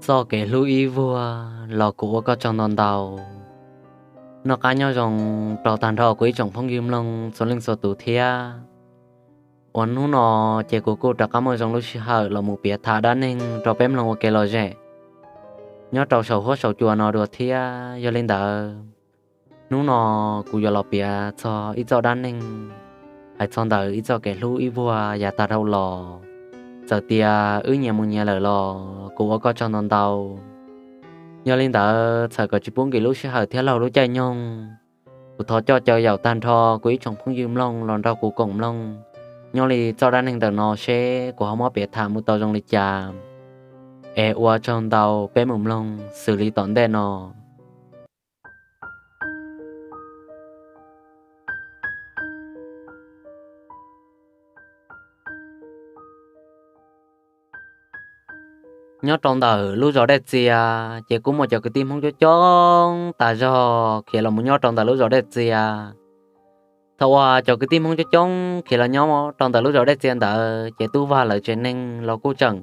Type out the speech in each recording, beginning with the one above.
Txoj kev hlub ib vuag los kuv ua koj tsaug ntau ntau. Noj qab nyob zoo rau tag nrho kuv ib tsoom phooj ywg mloog txhua leej txhua tus thiab. Uas hnub no ces kuv kuj rov qab muaj zoo lub sij hawm los mus piav tham dab neeg rau peb mloog ua kev lom zem nyob rau saum huab saum cua no dua thiab. Yog li ntawd, hnub no kuv yuav los piav txog ib txoj dab neeg hais txog ntawm ib txoj kev hlub ib vuag yav tag dhau los. Txawm tias wb nyias mus nyias lawm los kuv ua koj tsaug ntau ntau. Yog li ntawd, txhawm kom tsis pub nkim lub sij hawm thiab laug lub caij nyoog, kuv thov coj caw yaum tag nrho kuv ib tsoom phooj ywg mloog los nrog kuv koom mloog nyob li txoj dab neeg ntawm no seb kuv ho muab piav tham mus tau zoo li cas. Es ua tsaug ntau, peb mus mloog xws li tom ntej no. Nyob rau ntawm lub zos Dej Txias ces kuj muaj cov kwv tij Hmoob coob coob tas zog khiav los mus nyob rau ntawm lub zos Dej Txias. Thaum uas cov kwv tij Hmoob coob coob khiav los nyob rau ntawm lub zos Dej Txias ntawd ces Tub Vag lawv tsev neeg los kuj tseem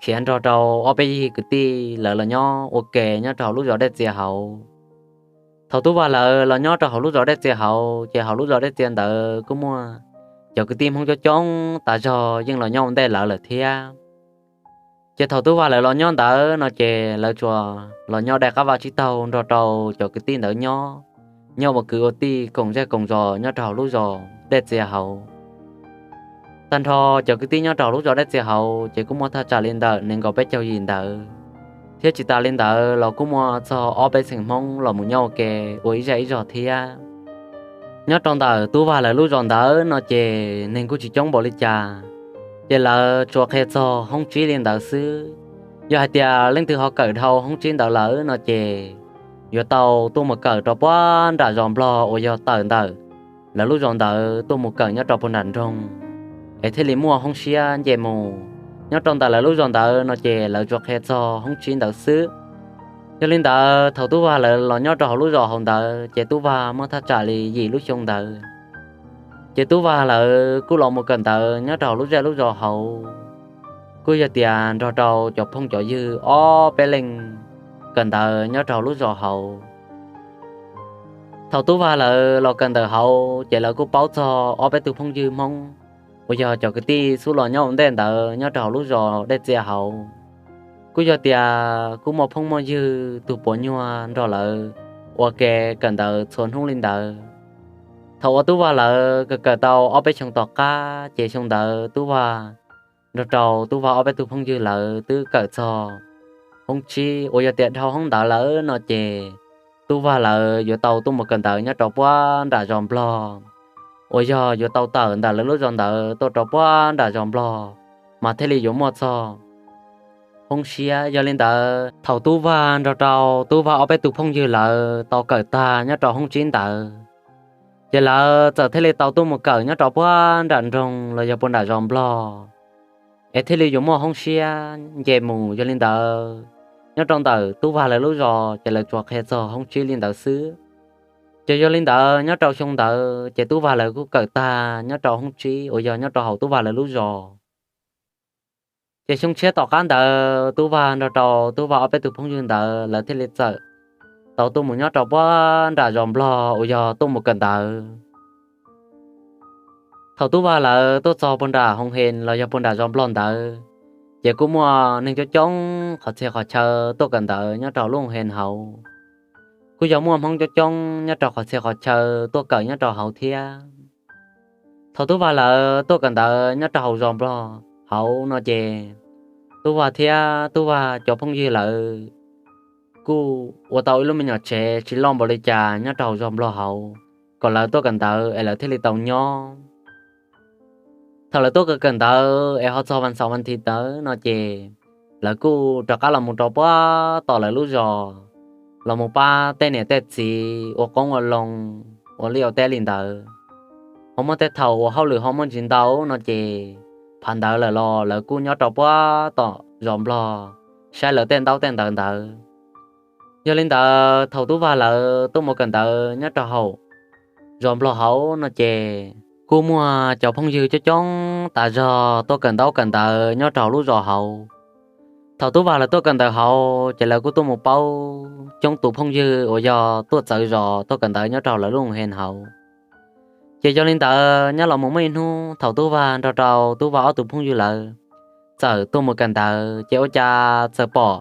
khiav nrog rau ob peb yig kwv tij lawv los nyob ua ke nyob rau hauv lub zos Dej Txias hauv. Thaum Tub Vag lawv los nyob rau hauv lub zos Dej Txias hauv ces hauv lub zos Dej Txias ntawd kuj muaj cov kwv tij Hmoob coob coob tas zog yeej los nyob ua ntej lawv lawm thiab. Ces thaum Tub Vag lawv los nyob ntawd no ces lawv tsuas los nyob dai qab vaj tsib taug nrog rau cov kwv tij ntawd nyob, nyob ua kwv ua tij koom zej koom zos nyob rau hauv lub zos Dej Txias hauv. Tag nrho cov kwv tij nyob rau hauv lub zos Dej Txias hauv ces kuj muaj thaj tsam li ntawm nees nkaum peb caug yim ntawd, thiab tsis tas li ntawd los kuj muaj txog ob peb xeem Hmoob los mus nyob ua ke ua ib zej ib zog thiab. Nyob rau ntawm Tub Vag lawv lub zos ntawd no ces neeg kuj tsis coob npaum li cas, ces lawv tsuas qhia txog hoob tsib li ntawd xwb. Yog hais tias leej twg ho kawm dhau hoob tsib ntawd lawm no ces yuav tau tuaj mus kawm rau puag nram zos Nplog uas yog tawm ntawm lawv lub zos ntawd tuaj mus kawm nyob rau puag nram nroog, es thiaj li muaj hoob siab nce mus. Nyob rau ntawm lawv lub zos ntawd no ces lawv tsuas qhia txog hoob tsib ntawd xwb. Yog li ntawd, thaum Tub Vag lawv los nyob rau hauv lub zos hauv ntawd ces Tub Vag muaj thaj tsam li yim lub xyoo ntawd, ces Tub Vag lawv kuj los mus kawm ntawv nyob rau hauv lub zej lub zos hauv, kuj yog tias nrog rau cov phooj cov ywg ob peb leeg kawm ntawv nyob rau hauv lub zos hauv. Thaum Tub Vag lawv los kawm ntawv hauv ces lawv kuj paub txog ob peb tug phooj ywg Hmoob uas yog cov kwv tij xub los nyob ua ntej ntawd nyob rau hauv lub zos Dej Txias hauv. Kuj yog tias kuj muaj phooj muaj ywg tug puas nyuag nrog lawv ua ke kawm ntawv txhua hnub li ntawd. Thaum uas Tub Vag lawv kawm kawm tau ob peb xyoo tom qab ces xyoo ntawd Tub Vag nrog rau Tub Vag ob peb tug phooj ywg lawv twb kawm txog hoob tsib uas yog tias dhau hoob ntawd lawm no ces Tub Vag lawv yuav tau tuaj mus kawm ntawv nyob rau puag nram zos Nplog, uas yog yuav tau tawm ntawm lawv lub zos ntawd tuaj rau puag nram zos Nplog mas thiaj li yuav muaj txog hoob siab. Yog li ntawd, thaum Tub Vag nrog rau Tub Vag ob peb tug phooj ywg lawv tau kawm tag nyob rau hoob tsib ntawd, ces lawv txawm thiaj li tau tuaj mus kawm nyob rau puag nram nroog los yog puag nram zos Nplog, es thiaj li yuav muaj hoob siab nce mus. Yog li ntawd, nyob rau ntawm Tub Vag lawv lub zos ces lawv tsuas qhia txog hoob tsib li ntawd xwb. Ces yog li ntawd, nyob rau xyoo ntawd ces Tub Vag lawv kuj kawm tag nyob rau hoob tsib uas yog nyob rau hauv Tub Vag lawv lub zos. Ces xyoo tshiab tom qab ntawd Tub Vag nrog rau Tub Vag ob peb tug phooj ywg ntawd lawv thiaj li txawm tau tuaj mus nyob rau puag nram zos Nplog uas yog tuaj mus kawm ntawv. Thaum Tub Vag lawv tuaj txog puag nram Hoo Hee los yog puag nram zos Nplog ntawd, ces kuj muaj neeg coob coob qhov txhia qhov chaw tuaj kawm ntawv nyob rau lub Hoo Hee hauv. Kuj yog muaj Hmoob coob coob nyob rau qhov txhia qhov chaw tuaj kawm nyob rau hauv thiab. Thaum Tub Vag lawv tuaj kawm ntawv nyob rau hauv zos Nplog hauv no ces Tub Vag thiab Tub Vag cov phooj ywg lawv kuj ua tau ib lub me nyuam tsev tsis loj npaum li cas nyob rau hauv zos Nplog hauv, kom lawv tuaj kawm ntawv es lawv thiaj li tau nyob. Thaum lawv tuaj kawm kawm ntawv es ho txog vas xaum vas thiv ntawd no ces lawv kuj rov qab los mus rau puag tom lawv lub zos, los mus pab tej niam tej txiv ua qoob ua loo, ua liaj ua teb li ntawd. Ho muaj tej thaum uas hauj lwm ho muaj ntsis ntau no ces phav ntawd lawm los lawv kuj nyob rau puag tom zos Nplog saib lawv tej ntaub tej ntawv ntawd. Yog li ntawd, thaum Tub Vag lawv tuaj mus kawm ntawv nyob rau hauv zos Nplog hauv no ces kuj muaj cov phooj ywg coob coob tas zog tuaj kawm ntaub kawm ntawv nyob rau hauv lub zos hauv. Thaum Tub Vag lawv tuaj kawm ntawv hauv ces lawv kuj tuaj mus paub coob tus phooj ywg uas yog tuaj txawv zos tuaj kawm ntawv nyob rau hauv lawv lub hauv hees hauv. Ces yog li ntawd nyob los mus muaj ib hnub thaum Tub Vag nrog rau Tub Vag ob tug phooj ywg lawv txawm tuaj mus kawm ntawv ces ua cas txawm pom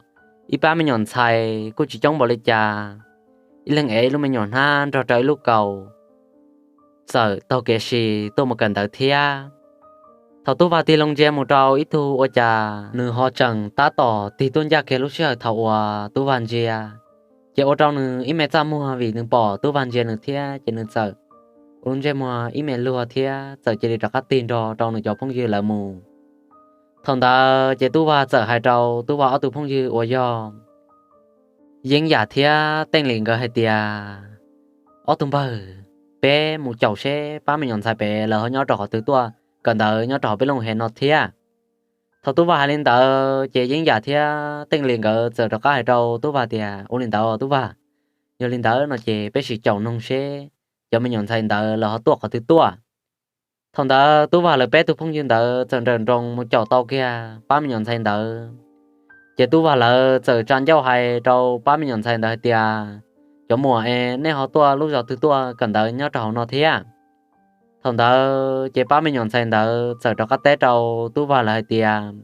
ib pab me nyuam ntxhais kuj tsis coob npaum li cas, ib leeg ev ib lub me nyuam hnab nrog rau ib lub kaus txawm taug kev si tuaj mus kawm ntawv thiab. Thaum Tub Vag tig loo ntsia mus rau ib tug ua cas nws ho tseem tab tom tig tuaj ncaj kiag lub sij hawm thaum uas Tub Vag ntsia, ces ua rau nws ib me txaj muag vim nws pom Tub Vag ntsia nws thiab ces nws txawm ua lub ntsej muag ib me luag thiab txawm cia li rov qab tig nrog rau nws cov phooj ywg lawv mus. Thaum ntawd ces Tub Vag txawm hais rau Tub Vag ob tug phooj ywg uas yog Yeeb Yam thiab Teej Lis nkawd hais tias, ob tug npawg, peb mus caum seb pab me nyuam ntxhais pem lawv ho nyob rau qhov twg tuaj kawm ntawv nyob rau hauv peb lub hauv hees no thiab. Thaum Tub Vag hais li ntawd ces Yeeb Yam thiab Teej Lis nkawd txawm rov qab hais rau Tub Vag tias, ua li ntawd Tub Vag, yog li ntawd no ces peb sim caum noog seb cov me nyuam ntxhais ntawd lawv ho tuaj qhov twg tuaj. Thaum ntawd Tub Vag lawv peb tug phooj ywg ntawd txawm nrawm nroos mus caum tau kiag pab me nyuam ntxhais ntawd. Ces Tub Vag lawv txawm tsa ncauj hais rau pab me nyuam ntxhais ntawd hais tias, cov muam es nej ho tuaj lub zos twg tuaj kawm ntawv nyob rau hauv no thiab? Thaum ntawd ces pab me nyuam ntxhais ntawd txawm rov qab teb rau Tub Vag lawv hais tias,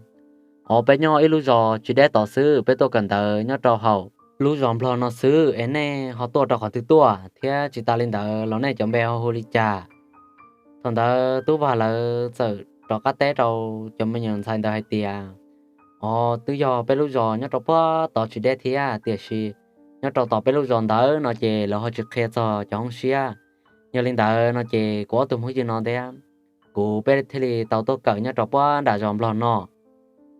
o, peb nyob ib lub zos tsis deb tod xwb, peb tuaj kawm ntawv nyob rau hauv lub zos Nplog no xwb es nej ho tuaj rau qhov twg tuaj thiab tsis tas li ntawd los nej cov npe ho hu li cas? Thaum ntawd Tub Vag lawv txawm rov qab teb rau cov me nyuam ntxhais ntawd hais tias, o, twb yog peb lub zos nyob rau puag tod tsis deb thiab tiam sis nyob rau tom peb lub zos ntawd no ces lawv ho tsis qhia txog cov hoob siab. Yog li ntawd no ces kuv ob tug phooj ywg no thiab kuv peb thiaj li tau tuaj kawm nyob rau puag nram zos Nplog no.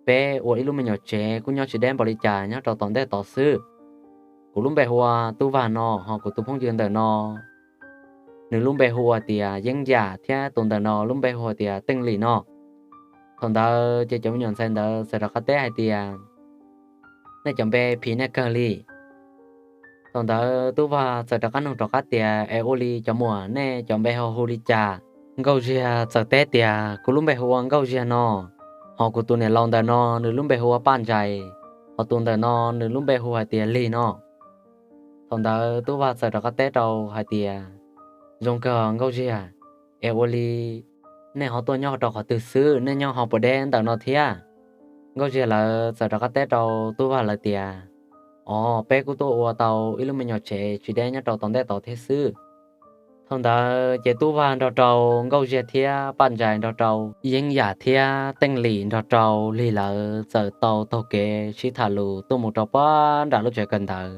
Peb ua ib lub me nyuam tsev kuj nyob tsis deb npaum li cas nyob rau tom ntej tod xwb. Kuv lub npe hu ua Tub Vag no, ho kuv tus phooj ywg ntawm no nws lub npe hu ua tias Yeeb Yam thiab tus ntawm no lub npe hu ua tias Teej Lis no. Thaum ntawd ces cov me nyuam ntxhais ntawd txawm rov qab teb hais tias, nej cov npe phim nej kawg li. Thaum ntawd Tub Vag txawm rov qab nug rov qab tias, es ua li cov muam nej cov npe ho hu li cas? Nkauj Ziag txawm teb tias, kuv lub npe hu ua Nkauj Ziag no, ho kuv tus niam laus ntawm no nws lub npe hu ua Paj Ntsais, ho tus ntawm no nws lub npe hu hais tias Lig no. Thaum ntawd Tub Vag txawm rov qab teb rau hais tias, zoo kawg Nkauj Ziag, es ua li nej ho tuaj nyob rau qhov twg xwb, nej nyob ho puas deb ntawm no thiab? Nkauj Ziag lawv txawm rov qab teb rau Tub Vag lawv tias, o, peb kuj tuaj ua tau ib lub me nyuam tsev tsis deb nyob rau tom ntej tod thiab xwb. Thaum ntawd ces Tub Vag nrog rau Nkauj Ziag thiab Paj Ntsais nrog rau Yeeb Yam thiab Teej Lis nrog rau Lig lawv txawm tau taug kev sib tham lus tuaj mus rau puag nram lub tsev kawm ntawv.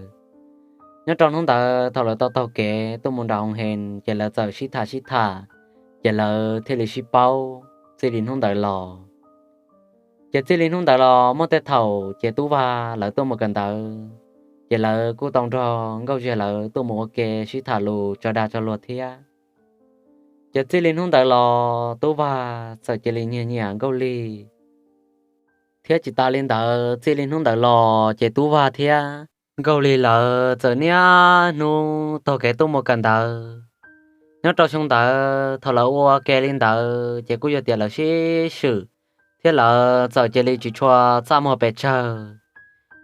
Nyob rau hnub ntawd thaum lawv tau taug kev tuaj mus nram hoo hee ces lawv txawm sib tham sib tham, ces lawv thiaj li sib paub txij li hnub ntawd los. Ces txij li hnub ntawd los muaj tej thaum ces Tub Vag lawv tuaj mus kawm ntawv, ces lawv kuj tau nrog Nkauj Ziag lawv tuaj mus ua ke sib tham lus tso dag tso luag thiab. Ces txij li hnub ntawd los Tub Vag txawm cia li nyiag nyiam Nkauj Lig, thiab tsis tas li ntawd txij li hnub ntawd los ces Tub Vag thiab Nkauj Lig lawv txawm niaj hnub taug kev tuaj mus kawm ntawv. Nyob rau xyoo ntawd thaum lawv ua ke li ntawd ces kuj yog tias lawv sib swm, thiab lawv txawm cia li tsis tshua txaj muag pes tsawg,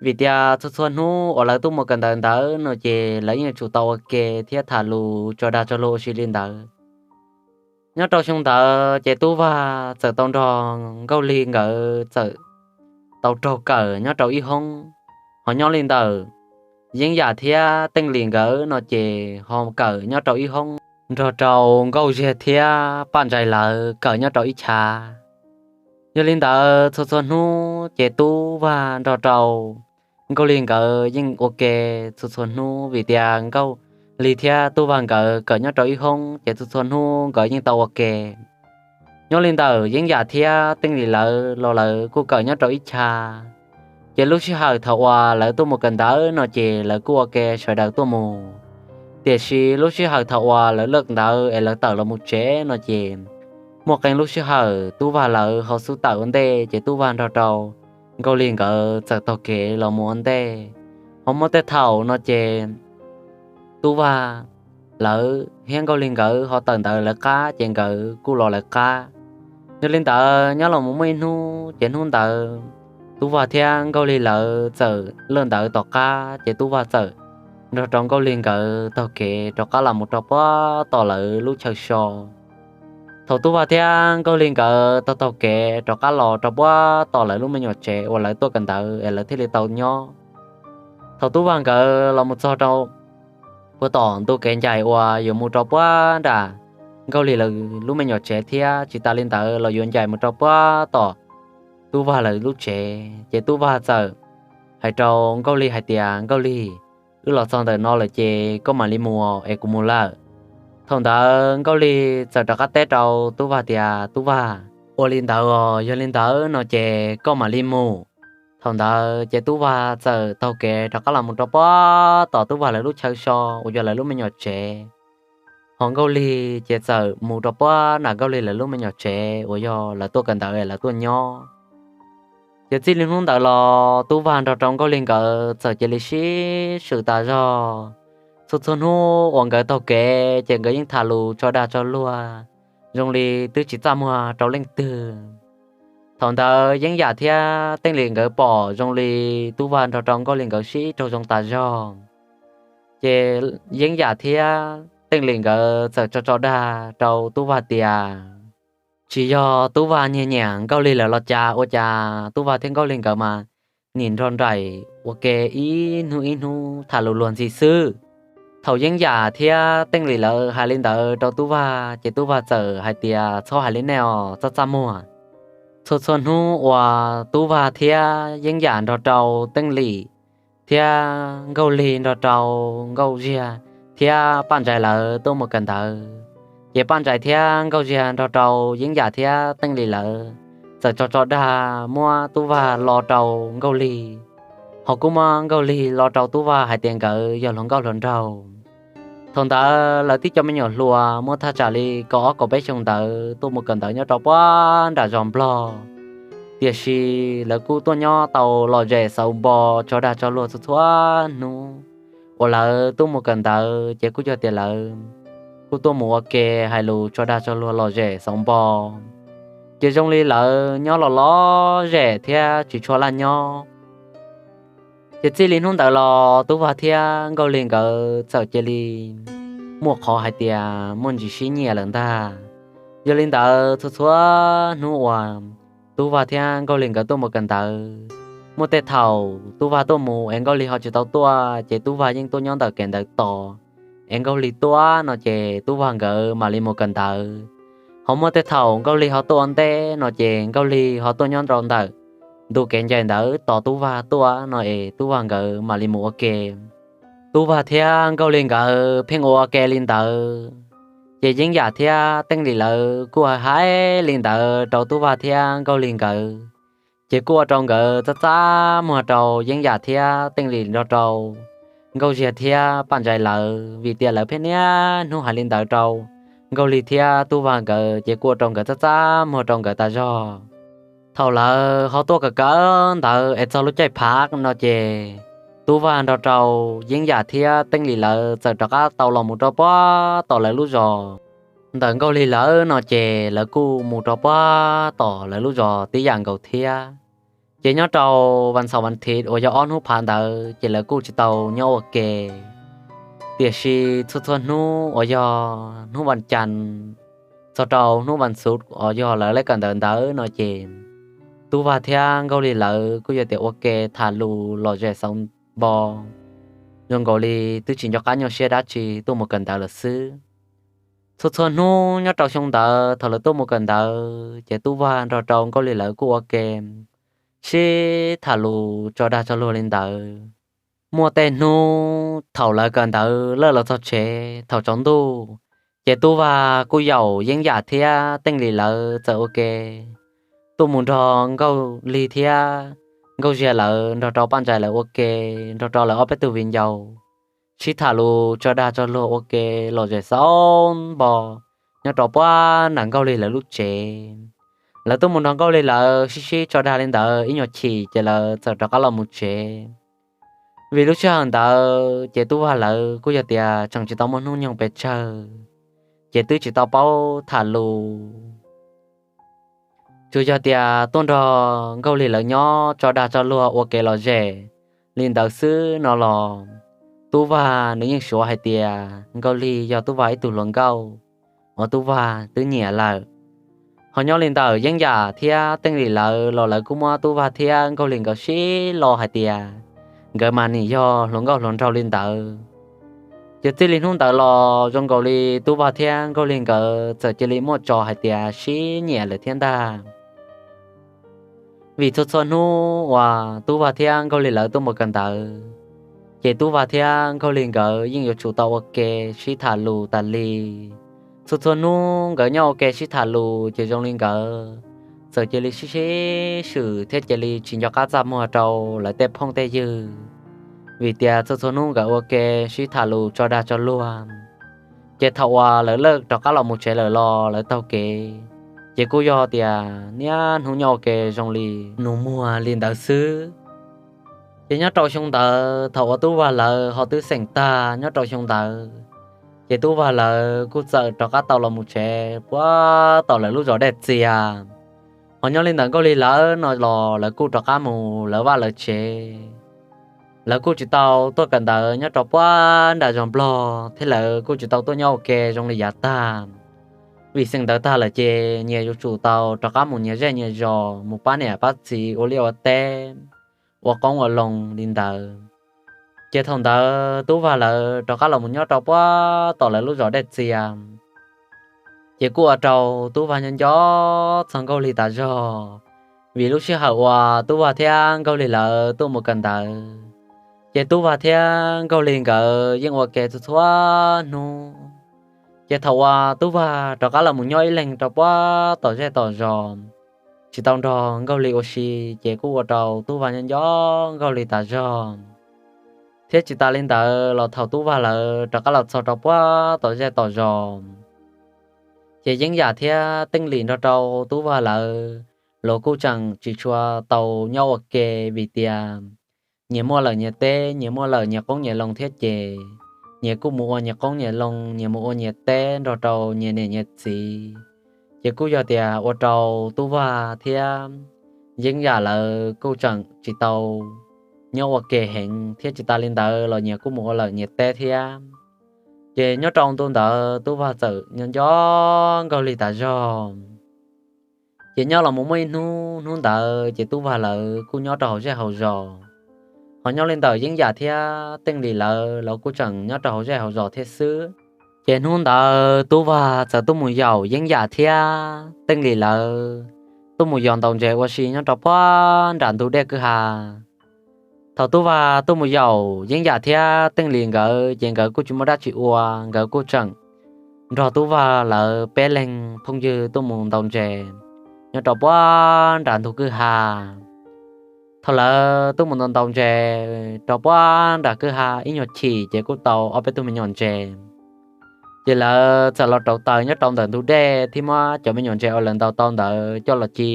vim tias txhua txhua hnub uas lawv tuaj mus kawm ntawv ntawd no ces lawv yeej yuav tsum tau ua ke thiab tham lus tso dag tso luag ua si li ntawd. Nyob rau xyoo ntawd ces Tub Vag txawm tau nrog Nkauj Lig nkawd txawm tau raug kawm nyob rau ib hoob, ho nyob li ntawm Yeeb Yam thiab Teej Lis nkawd no ces ho kawm nyob rau ib hoob nrog rau Nkauj Ziag thiab Paj Ntsais lawv kawm nyob rau ib chav. Yog li ntawd txhua txhua hnub ces Tub Vag nrog rau Nkauj Lig nkawd yeej ua ke txhua txhua hnub, vim tias Nkauj Lig thiab Tub Vag nkawd kawm nyob rau ib hoob ces txhua txhua hnub nkawd yeej tau ua ke. Nyob li ntawm Yeeb Yam thiab Teej Lis lawv los lawv kuj kawm nyob rau ib chav. Ces lub sij hawm thaum uas lawv tuaj mus kawm ntawv no ces lawv kuj ua ke sawv daws tuaj mus. Tiam sis lub sij hawm thaum uas lawv lawj ntawv es lawv tawm los mus tsev no ces muaj qee lub sij hawm Tub Vag lawv ho xub tawm ua ntej ces Tub Vag nrog rau Nkauj Lig nkawd txawm taug kev los mus ua ntej. Ho muaj tej thaum no ces Tub Vag lawv thiab Nkauj Lig nkawd ho tawm ntawv lawv qab ces nkawd kuj los lawv qab. Yog li ntawd nyob los mus muaj ib hnub ces hnub ntawd Tub Vag thiab Nkauj Lig lawv txawm lawm ntawd tom qab ces Tub Vag txawm nrog rau Nkauj Lig nkawd taug kev rov qab los mus rau puag tom lawv lub chaw so. Thaum Tub Vag thiab Nkauj Lig nkawd taug taug kev rov qab los rau puag tom lawv lub me nyuam tsev uas lawv tuaj kawm ntawv es lawv thiaj li tau nyob. Thaum Tub Vag nkawd los mus txog rau puag tom ntu kev ncaim uas yuav mus rau puag nram Nkauj Lig lawv lub me nyuam tsev thiab tsis tas li ntawd los yuav ncaim mus rau puag tom Tub Vag lawv lub tsev, ces Tub Vag txawm hais rau Nkauj Lig hais tias, Nkauj Lig, wb los txog ntawm no lawm ces koj mam li mus es kuv mus lawm. Thaum ntawd Nkauj Lig txawm rov qab teb rau Tub Vag tias, Tub Vag, ua li ntawd os, yog li ntawd no ces koj mam li mus. Thaum ntawd ces Tub Vag txawm taug kev rov qab los mus rau puag tom Tub Vag lawv lub chaw so uas yog lawv lub me nyuam tsev. Ho Nkauj Lig ces txawm mus rau puag nram Nkauj Lig lawv lub me nyuam tsev uas yog lawv tuaj kawm ntawv es lawv tuaj nyob. Ces txij li hnub ntawd los Tub Vag nrog rau Nkauj Lig nkawd txawm cia li sib swm tas zog. Txhua txhua hnub uas nkawd taug kev ces nkawd yeej tham lus tso dag tso luag, zoo li twb tsis txaj muag rau leej twg. Thaum ntawd Yeeb Yam thiab Teej Lis nkawd pom zoo li Tub Vag nrog rau Nkauj Lig nkawd sib raug zoo tas zog, ces Yeeb Yam thiab Teej Lis nkawd txawm tso tso dag rau Tub Vag tias, tsis yog Tub Vag nyiag nyiam Nkauj Lig lawm los cas, ua cas Tub Vag thiab Nkauj Lig nkawd mas nim nrog nraim ua ke ib hnub ib hnub tham lus luag ntxhi xwb. Thaum Yeeb Yam thiab Teej Lis lawv hais li ntawd rau Tub Vag ces Tub Vag txawm hais tias, txhob hais li nej os, txaj txaj muag. Txhua txhua hnub uas Tub Vag thiab Yeeb Yam nrog rau Teej Lis thiab Nkauj Lig nrog rau Nkauj Ziag thiab Paj Ntsais lawv tuaj mus kawm ntawv, ces Paj Ntsais thiab Nkauj Ziag nrog rau Yeeb Yam thiab Teej Lis lawv txawm tso tso dag muab Tub Vag lo rau Nkauj Lig, ho kuj muab Nkauj Lig lo rau Tub Vag hais tias nkawd yog hluas nkauj hluas nraug. Thaum ntawd lawv tib co me nyuam hluas muaj thaj tsam li kaum ob kaum peb xyoo ntawd tuaj mus kawm ntawv nyob rau puag nram zos Nplog, tiam sis lawv kuj tuaj nyob tau lom zem xauv npo tso dag tso luag txhua txhua hnub uas lawv tuaj mus kawm ntawv ces kuj yog tias lawv kuj tuaj mus ua ke hais lus tso dag tso luag lom zem xauv npo, ces zoo li lawv nyob los lom zem thiab tsis tshua laj nyob. Ces txij li hnub ntawd los Tub Vag thiab Nkauj Lig nkawd txawm cia li muaj qhov hais tias muaj ntsis sib nyiam lawm ntag. Yog li ntawd txhua txhua hnub uas Tub Vag thiab Nkauj Lig nkawd tuaj mus kawm ntawv, muaj tej thaum Tub Vag tuaj mus es Nkauj Lig ho tsis tau tuaj ces Tub Vag yeej tuaj nyob ntawm kev ntawd tos, es Nkauj Lig tuaj no ces Tub Vag nkawd mam li mus kawm ntawv. Ho muaj tej thaum Nkauj Lig ho tuaj ua ntej no ces Nkauj Lig ho tuaj nyob rau ntawm ntu kev ncaim ntawd tos Tub Vag tuaj no es Tub Vag nkawd mam li mus ua ke. Tub Vag thiab Nkauj Lig nkawd pheej ua ua ke li ntawd, ces Yeeb Yam thiab Teej Lis lawv kuj hais hais li ntawd rau Tub Vag thiab Nkauj Lig nkawd, ces kuj ua rau nkawd txaj txaj muag rau Yeeb Yam thiab Teej Lis nrog rau Nkauj Ziag thiab Paj Ntsais lawv, vim tias lawv pheej niaj hnub hais li ntawd rau Nkauj Lig thiab Tub Vag nkawd ces kuj ua rau nkawd txaj txaj muag rau nkawd tas zog. Thaum lawv ho tuaj kawm kawm ntawv es txog lub caij phav no ces Tub Vag nrog rau Yeeb Yam thiab Teej Lis lawv txawm rov qab tau los mus rau puag tom lawv lub zos. Ntawm Nkauj Lig lawv no ces lawv kuj mus rau puag tom lawv lub zos tib yam nkaus thiab. Ces nyob rau vas xaum vas thiv uas yog ob hnub phav ntawd ces lawv kuj tsis tau nyob ua ke, tiam sis txhua txhua hnub uas yog hnub vas cas txog rau hnub vas xuv uas yog lawv lej kawm ntawv ntawd no ces Tub Vag thiab Nkauj Lig lawv kuj yog tias ua ke tham lus lom zem xauv npo, zoo nkaus li twb tsis nco qab nyuaj siab dab tsi tuaj mus kawm ntawv lawm xwb. Txhua txhua hnub nyob rau xyoo ntawd thaum lawv tuaj mus kawm ntawv ces Tub Vag nrog rau Nkauj Lig lawv kuj ua ke sib tham lus tso dag tso luag li ntawd. Muaj tej hnub thaum lawv kawm ntawv lawj los txog tsev thaum tsaus ntuj, ces Tub Vag kuj yaum Yeeb Yam thiab Teej Lis lawv txawm ua ke tuaj mus nrog Nkauj Lig thiab Nkauj Ziag lawv nrog rau Paj Ntsais lawv ua ke, nrog rau lawv ob peb tug viv ncaus sib tham lus tso dag tso luag ua ke lom zem xauv npo nyob rau puag nram Nkauj Lig lawv lub tsev. Lawv tuaj mus nrog Nkauj Lig lawv sib sib tso dag li ntawd ib nyuag chim ces lawv txawm rov qab los mus tsev. Vim lub sij hawm ntawd ces Tub Vag lawv kuj yog tias tseem tsis tau muaj hnub nyoog pes tsawg, ces twb tsis tau paub tham lus. Tsuas yog tias tuaj nrog Nkauj Lig lawv nyob tso dag tso luag ua kev lom zem li ntawd xwb no los, Tub Vag nws yeej suav hais tias Nkauj Lig yog Tub Vag ib tug hluas nkauj uas Tub Vag twb nyiam lawm. Ho nyob li ntawm Yeeb Yam thiab Teej Lis lawv los lawv kuj muab Tub Vag thiab Nkauj Lig nkawd sib lo hais tias nkawd mas nim yog hluas nkauj hluas nraug li ntawd. Ces txij li hnub ntawd los zoo nkaus li Tub Vag thiab Nkauj Lig nkawd txawm cia li muaj tso hais tias sib nyiam lawm thiab ntag. Vim txhua txhua hnub uas Tub Vag thiab Nkauj Lig lawv tuaj mus kawm ntawv, ces Tub Vag thiab Nkauj Lig nkawd yeej yuav tsum tau ua ke sib tham lus tas li. Txhua txhua hnub nkawd nyob ua ke sib tham lus ces zoo li nkawd txawm cia li sib sib swm thiab cia li tsis nco qab txaj muag rau lawv tej phooj tej ywg, vim tias txhua txhua hnub nkawd ua ke sib tham lus tso dag tso luag. Ces thaum uas lawv lawj rov qab los mus tsev lawm los lawv taug kev, ces kuj yog tias niaj hnub nyob ua ke zoo li nus muag li ntawd xwb. Ces nyob rau xyoo ntawd thaum uas Tub Vag lawv ho twb xeem tag nyob rau xyoo ntawd, ces Tub Vag lawv kuj txawm rov qab tau los mus tsev puag tom lawv lub zos Dej Txias. Ho nyob li ntawm Nkauj Lig lawv no los lawv kuj rov qab mus lawv vaj lawv tsev. Lawv kuj tsis tau tuaj kawm ntawv nyob rau puag nram zos Nplog thiab lawv kuj tsis tau tuaj nyob ua ke zoo li yav tag. Vim xeem ntawv tag lawm ces nyias yuav tsum tau rov qab mus nyias zej nyias zos mus pab niam pab txiv ua liaj ua teb, ua qoob ua loo li ntawd. Ces thaum ntawd Tub Vag lawv rov qab los mus nyob rau puag tom lawv lub zos Dej Txias. Ces kuj ua rau Tub Vag nyob nco txog Nkauj Lig tas zog, vim lub sij hawm uas Tub Vag thiab Nkauj Lig lawv tuaj mus kawm ntawv, ces Tub Vag thiab Nkauj Lig nkawd yeej ua ke txhua txhua hnub. Ces thaum uas Tub Vag rov qab los mus nyob ib leeg rau puag tom zej tom zos, tsis tau nrog Nkauj Lig ua si, ces kuj ua rau Tub Vag nyob nco Nkauj Lig tas zog. Thiab tsis tas li ntawd los thaum Tub Vag lawv rov qab los txog rau puag tom zej tom zos, ces Yeeb Yam thiab Teej Lis nrog rau Tub Vag lawv los kuj tseem tsis tshua tau nyob ua ke, vim tias nyias muaj lawm nyias teb, nyias muaj lawm nyias qoob nyias loo thiab ces nyias kuj mus ua nyias qoob nyias loo, nyias mus ua nyias teb nrog rau nyias niam nyias txiv. Ces kuj yog tias ua rau Tub Vag thiab Yeeb Yam lawv kuj tseem tsis tau nyob ua ke heev, thiab tsis tas li ntawd los nyias kuj mus ua lawm nyias teb thiab. Ces nyob rau ntu ntawd Tub Vag txawm nyob nco Nkauj Lig tas zog. Ces nyob los mus muaj ib hnub, hnub ntawd ces Tub Vag lawv kuj nyob rau hauv zej hauv zos. Ho nyob li ntawm Yeeb Yam thiab Teej Lis lawv los kuj tseem nyob rau hauv zej hauv zos thiab xwb. Ces hnub ntawd Tub Vag txawm tuaj mus yaum Yeeb Yam thiab Teej Lis lawv, tuaj mus yos ntaus ntses ua si nyob rau puag nram ntug dej kwj ha. Thaum Tub Vag tuaj mus yaum Yeeb Yam thiab Teej Lis nkawd ces nkawd kuj tsis muaj dab tsi ua, nkawd kuj tseem nrog Tub Vag lawv peb leeg phooj ywg tuaj mus ntaus ntses nyob rau puag nram ntug kwj ha. Thaum lawv tuaj mus ntaus ntaus ntses rau puag nram kwj ha ib nyuag chim ces kuj tau ob peb tug me nyuam ntses. Ces lawv txawm los rauv taws nyob rau ntawm ntug dej thiab muab cov me nyuam ntses uas lawv ntaus tau ntawd coj los ci,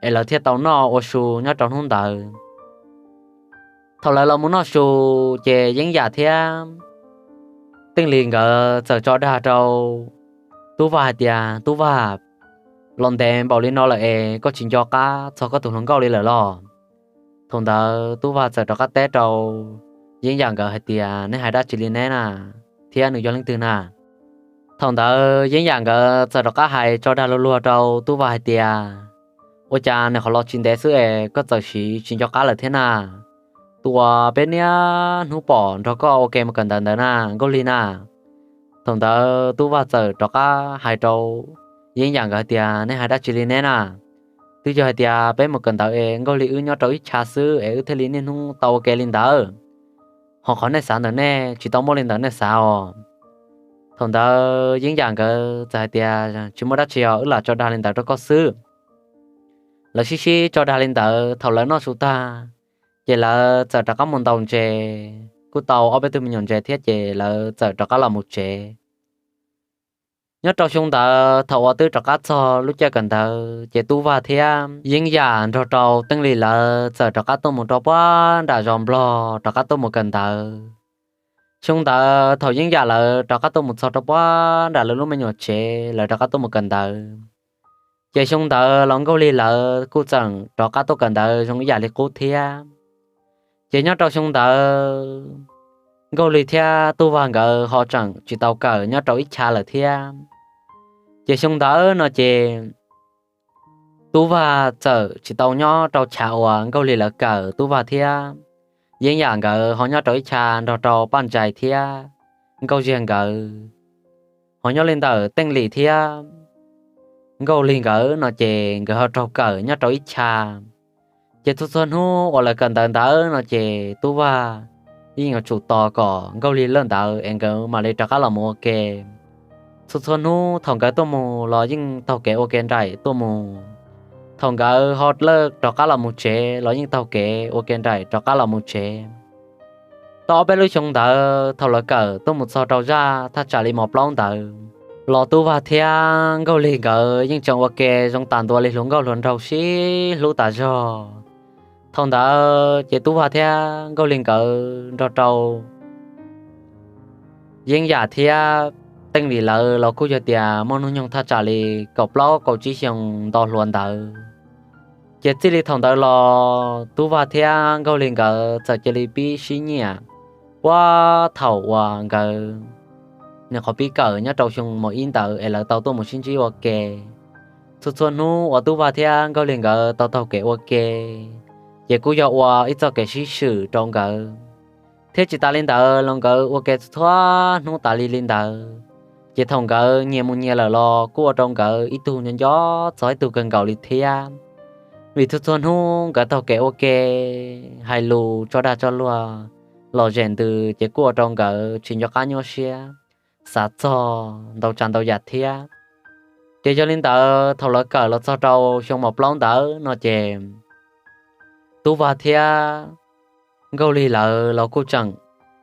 es lawv thiaj tau noj ua su nyob rau hnub ntawd. Thaum lawv los mus noj su, ces Yeeb Yam thiab Teej Lis nkawd txawm tso dag rau Tub Vag hais tias, Tub Vag, los ntev npaum li no lawm es koj tsis nco qab txog koj tus hluas nkauj li lawm los? Thaum ntawd Tub Vag txawm rov qab teb rau Yeeb Yam nkawd hais tias, nej hais dab tsi li neb na, thiab nws yog leej twg na? Thaum ntawd Yeeb Yam nkawd txawm rov qab hais tso dag luag luag rau Tub Vag hais tias, ua cas nws qhov los tsis ntev xwb es koj txawm siv tsis nco qab lawm thiab na? Tus uas peb niaj hnub pom nrog koj ua ke mus kawm ntawv ntawd na, Nkauj Lig na. Thaum ntawd Tub Vag txawm rov qab hais rau Yeeb Yam nkawd hais tias, nej hais dab tsi li neb na? Twb yog hais tias peb mus kawm ntawv es Nkauj Lig wb nyob rau ib chav xwb es wb thiaj li niaj hnub tau ua ke li ntawd. Ho qhov nej xav ntawm nej tsis tau muaj li ntawd nej xav os. Thaum ntawd Yeeb Yam nkawd txawm hais tias, tsis muaj dab tsi os, wb lam tso dag li ntawd rau koj xwb. Lawv sib sib tso dag li ntawd, thaum lawv noj su tag, ces lawv txawm rov qab mus ntaus ntses, kuj tau ob peb tug me nyuam ntses thiab ces lawv txawm rov qab los mus tsev. Nyob rau xyoo ntawd thaum uas twb rov qab txog lub caij kawm ntawv ces Tub Vag thiab Yeeb Yam nrog rau Teej Lis lawv txawm rov qab tuaj mus rau puag nram zos Nplog rov qab tuaj mus kawm ntawv. Xyoo ntawd thaum Yeeb Yam lawv rov qab tuaj mus txog rau puag nram lawv lub me nyuam tsev, lawv rov qab tuaj mus kawm ntawv, Ces xyoo ntawd los Nkauj Lig lawv kuj tseem rov qab tuaj kawm ntawv zoo ib yam li qub thiab. Ces nyob rau xyoo ntawd Nkauj Lig thiab Tub Vag nkawd ho tseem tsis tau kawm nyob rau ib chav lawm thiab. Ces xyoo ntawd no ces Tub Vag txawm tsis tau nyob rau chav uas Nkauj Lig lawv kawm, Tub Vag thiab Yeeb Yam nkawd ho nyob rau ib chav nrog rau Paj Ntsais thiab Nkauj Ziag nkawd. Ho nyob li ntawm Teej Lis thiab Nkauj Lig nkawd no ces nkawd ho raug kawm nyob rau ib chav. Ces txhua txhua hnub uas lawv kawm ntawv ntawd no ces Tub Vag yeej yuav tsum tos kom Nkauj Lig lig ntawd es nkawd mam li rov qab los mus ua ke. Txhua txhua hnub thaum nkawd tuaj mus los yeej taug kev ua ke nraim tuaj mus. Thaum nkawd ho lig rov qab los mus tsev los yeej taug kev ua ke nraim rov qab los mus tsev. Tau ob peb lub xyoo ntawd thaum lawv kawm tuaj mus txog rau zaj thaj tsam li mos plaub ntawd los Tub Vag thiab Nkauj Lig nkawd yeej tseem ua ke zoo tas ntua li hluas nkauj hluas nraug sib hlub tas zog. Thaum ntawd ces Tub Vag thiab Nkauj Lig nkawd nrog rau Yeeb Yam thiab Teej Lis lawv los kuj yog tias muaj hnub nyoog thaj tsam li kaum plaub kaum tsib xyoo nto hluas ntawd. Ces txij li thaum ntawd los Tub Vag thiab Nkauj Lig nkawd txawm cia li pib sib nyiam puag thaum uas nkawd nyuam qhuav pib kawm nyob rau xyoo mos ib ntawd es lawv tau tuaj mus sib ntsib ua ke. Txhua txhua hnub uas Tub Vag thiab Nkauj Lig nkawd tau taug kev ua ke ces kuj yog ua ib txoj kev sib swm rau nkawd. Thiab tsis tas li ntawd los nkawd ua ke txhua hnub tas li li ntawd. Ces thaum nkawd nyias mus nyias lawm los kuj ua rau nkawd ib tug nco nco txog ib tug kawg nkaus li thiab. Vim txhua txhua hnub nkawd taug kev ua ke, hais lus tso dag tso luag, lom zem ntws ces kuj ua rau nkawd tsis nco qab nyuaj siab xav txog ntau tsav ntau yam thiab. Ces yog li ntawd thaum lawv kawm los txog rau xyoo mos plaub ntawd no ces Tub Vag thiab Nkauj Lig lawv los kuj tseem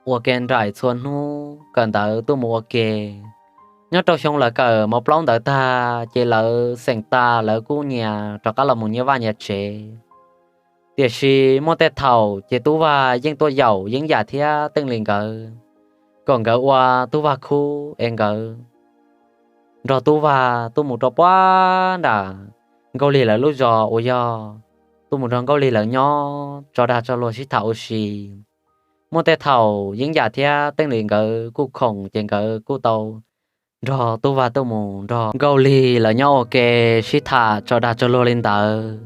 ua ke nraim txhua hnub kawm ntawv tuaj mus ua ke. Nyob rau xyoo lawv kawm mos plaub ntawd tag ces lawv xeem tas lawv kuj nyias rov qab los mus nyias vaj nyias tsev. Tiam sis muaj tej thaum ces Tub Vag yeej tuaj yaum Yeeb Yam thiab Teej Lis nkawd kom nkawd ua Tub Vag khub es nkawd nrog Tub Vag tuaj mus rau puag nram Nkauj Lig lawv lub zos uas yog tuaj mus nrog Nkauj Lig lawv nyob tso dag tso luag sib tham ua si. Muaj tej thaum Yeeb Yam thiab Teej Lis nkawd kuj khoom ces nkawd kuj tau nrog Tub Vag tuaj mus nrog Nkauj Lig lawv nyob ua ke sib tham tso dag tso luag li ntawd.